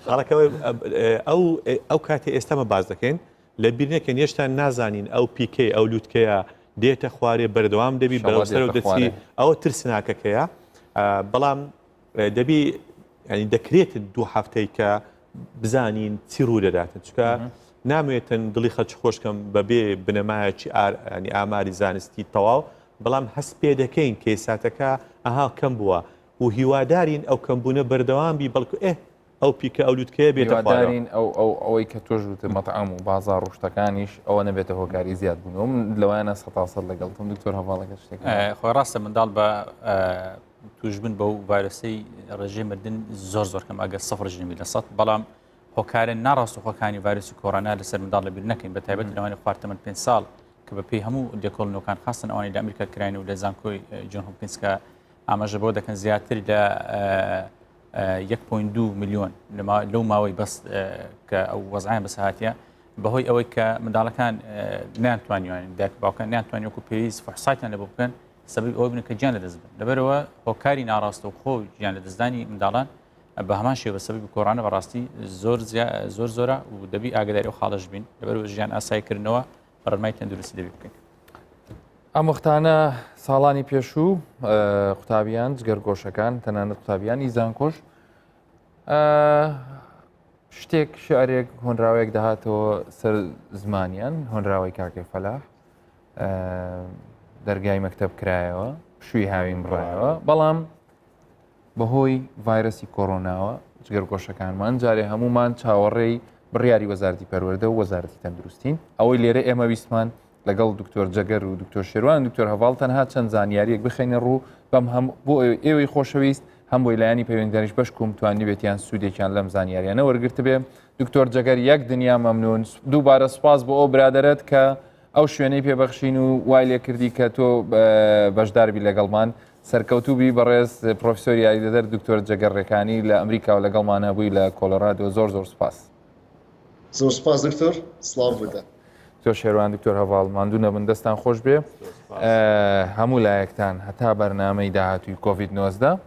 خاڵەکەەوەی ئەو ئەو کاتی ئێستامە باز دەکەین لە بیر نەکەن هێشتا نازانین ئەو پیکەی ئەو لووتکەیە دێتە خوارێ بەردەوام دەبی بەرەو سەر دەچی ئەوە ترسناکەکەیە بەڵام دەبی ینی دەکرێت دوو هەفتەی کە بزانین چی ڕوو دەداتن چکە نامێتن دڵی خەلکی خۆشکەم بەبێ بنەمایەکی ئارانی ئاماری زانستی تەواو بەڵام هەست پێ دەکەین کەیساتەکە ئەها کەم بووە و هیوادارین ئەو کەمبوونە بەردەوام بی بەڵکو ئێ ئەو پیکە ئەو لوتکەیە بێتە خوارەوە. ئەو ئەو ئەوەی کە تۆش وتت مەتعەم و بازاڕ و شتەکانیش ئەوە نەبێتە هۆکاری زیاد بوونەوە من لەوانە سەتاسەد لەگەڵتم دکتۆر هەواڵەکە شتێک خۆی ڕاستە منداڵ بە توشبن بەو ڤایرۆسەی ڕێژەی مردن زۆر زۆر کەم ئەگەر سفر ژنمی لە سەد بەڵام هۆکارە ناڕاستەخۆکانی ڤایرۆسی کۆرۆنا لەسەر منداڵ لەبیر نەکەین بە تایبەت لەوانی خوارتەمەن پێ ساڵ کە بە پێی هەموو لێکۆڵینەوەکان خاستن ئەوانی لە ئەمریکا کراین و لە زانکۆی جۆن هۆپکینس کە ئاماژە بۆ دەکەن زیاتر لە 1.2 میلیۆن لەو ماوەی بەس کە ئەو وەزعیان بەس هاتیە بەهۆی ئەوەی کە منداڵەکان نیانتوانیوان دایک باوکان نیانتوانی وەکو پێویست فحساتیان لە بۆ بکەن سەبەبی ئەوە بن کە گیان لەدەست بن لەبەرەوە هۆکاری ناڕاستەوخۆ گیان لەدەستدانی منداڵان بە هەمان شێوە سەبەبی کۆرانە بەڕاستی زۆر زۆر زۆرە و دەبی ئاگداری ئەو خاڵش بین لەبەرەوە ژیان ئاسایکردنەوە ڕێنمای تەندروستی دەبی بکەین. ئەم وەختانە ساڵانی پێشوو قوتابیان جگەرگۆشەکان تەنانەت قوتابیانی زانکۆش شتێک شعرێک هۆنراوەیەک دەهاتەوە سەر زمانیان هۆنراوەی کاکەی فەلاح دەرگای مەکتەب کرایەوە پشووی هاوین بڕایەوە بەڵام بەهۆی ڤایرەسی کۆرۆناوە جگەرگۆشەکانمان جارێ هەمومان چاوەڕێی بڕیاری وەزارتی پەروەردە و وەزارەتی تەندروستین ئەوەی لێرە ئێمە ویستمان لەگەڵ دکتۆر جەگەر و دکتۆر شێروان دکتۆر هەواڵ تەنها چەند زانیاریەک بخینە ڕوو بەم هەم بۆ ئێوەی خۆشەویست هەم بۆی لایەنی پەیوەندیداریش بەشکوم توانی بێتیان سوودێکیان لەم زانیاریانە وەرگرتبێ دکتۆر جەگەر یەک دنیا مەمنون دووبارە سوپاس بۆ ئەو برادەرت کە ئەو شوێنەی پێبەخشین و وای لێکردی کە تۆ بەشداربی لەگەڵمان سەرکەوتوو بی بەڕێز پرۆفیسۆری یاریدەدەر دکتۆر جەگەر ڕێکانی لە ئەمریکاوە لەگەڵمان هەبووی لە کۆلۆرادۆ زۆر زۆر سوپاس. زۆر سپاس دکتۆر سڵاو بۆتان. دکتۆر شێروان دکتۆر هەڤاڵ ماندوو نەبن دەستان خۆش بێ هەموو لایەکتان هەتا بەرنامەی داهاتووی کۆڤید 19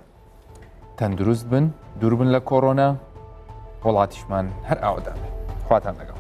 تەندروست بن دوور بن لە کۆرۆنا وڵاتیشمان هەر ئاوەدان خواتان لەگەڵ.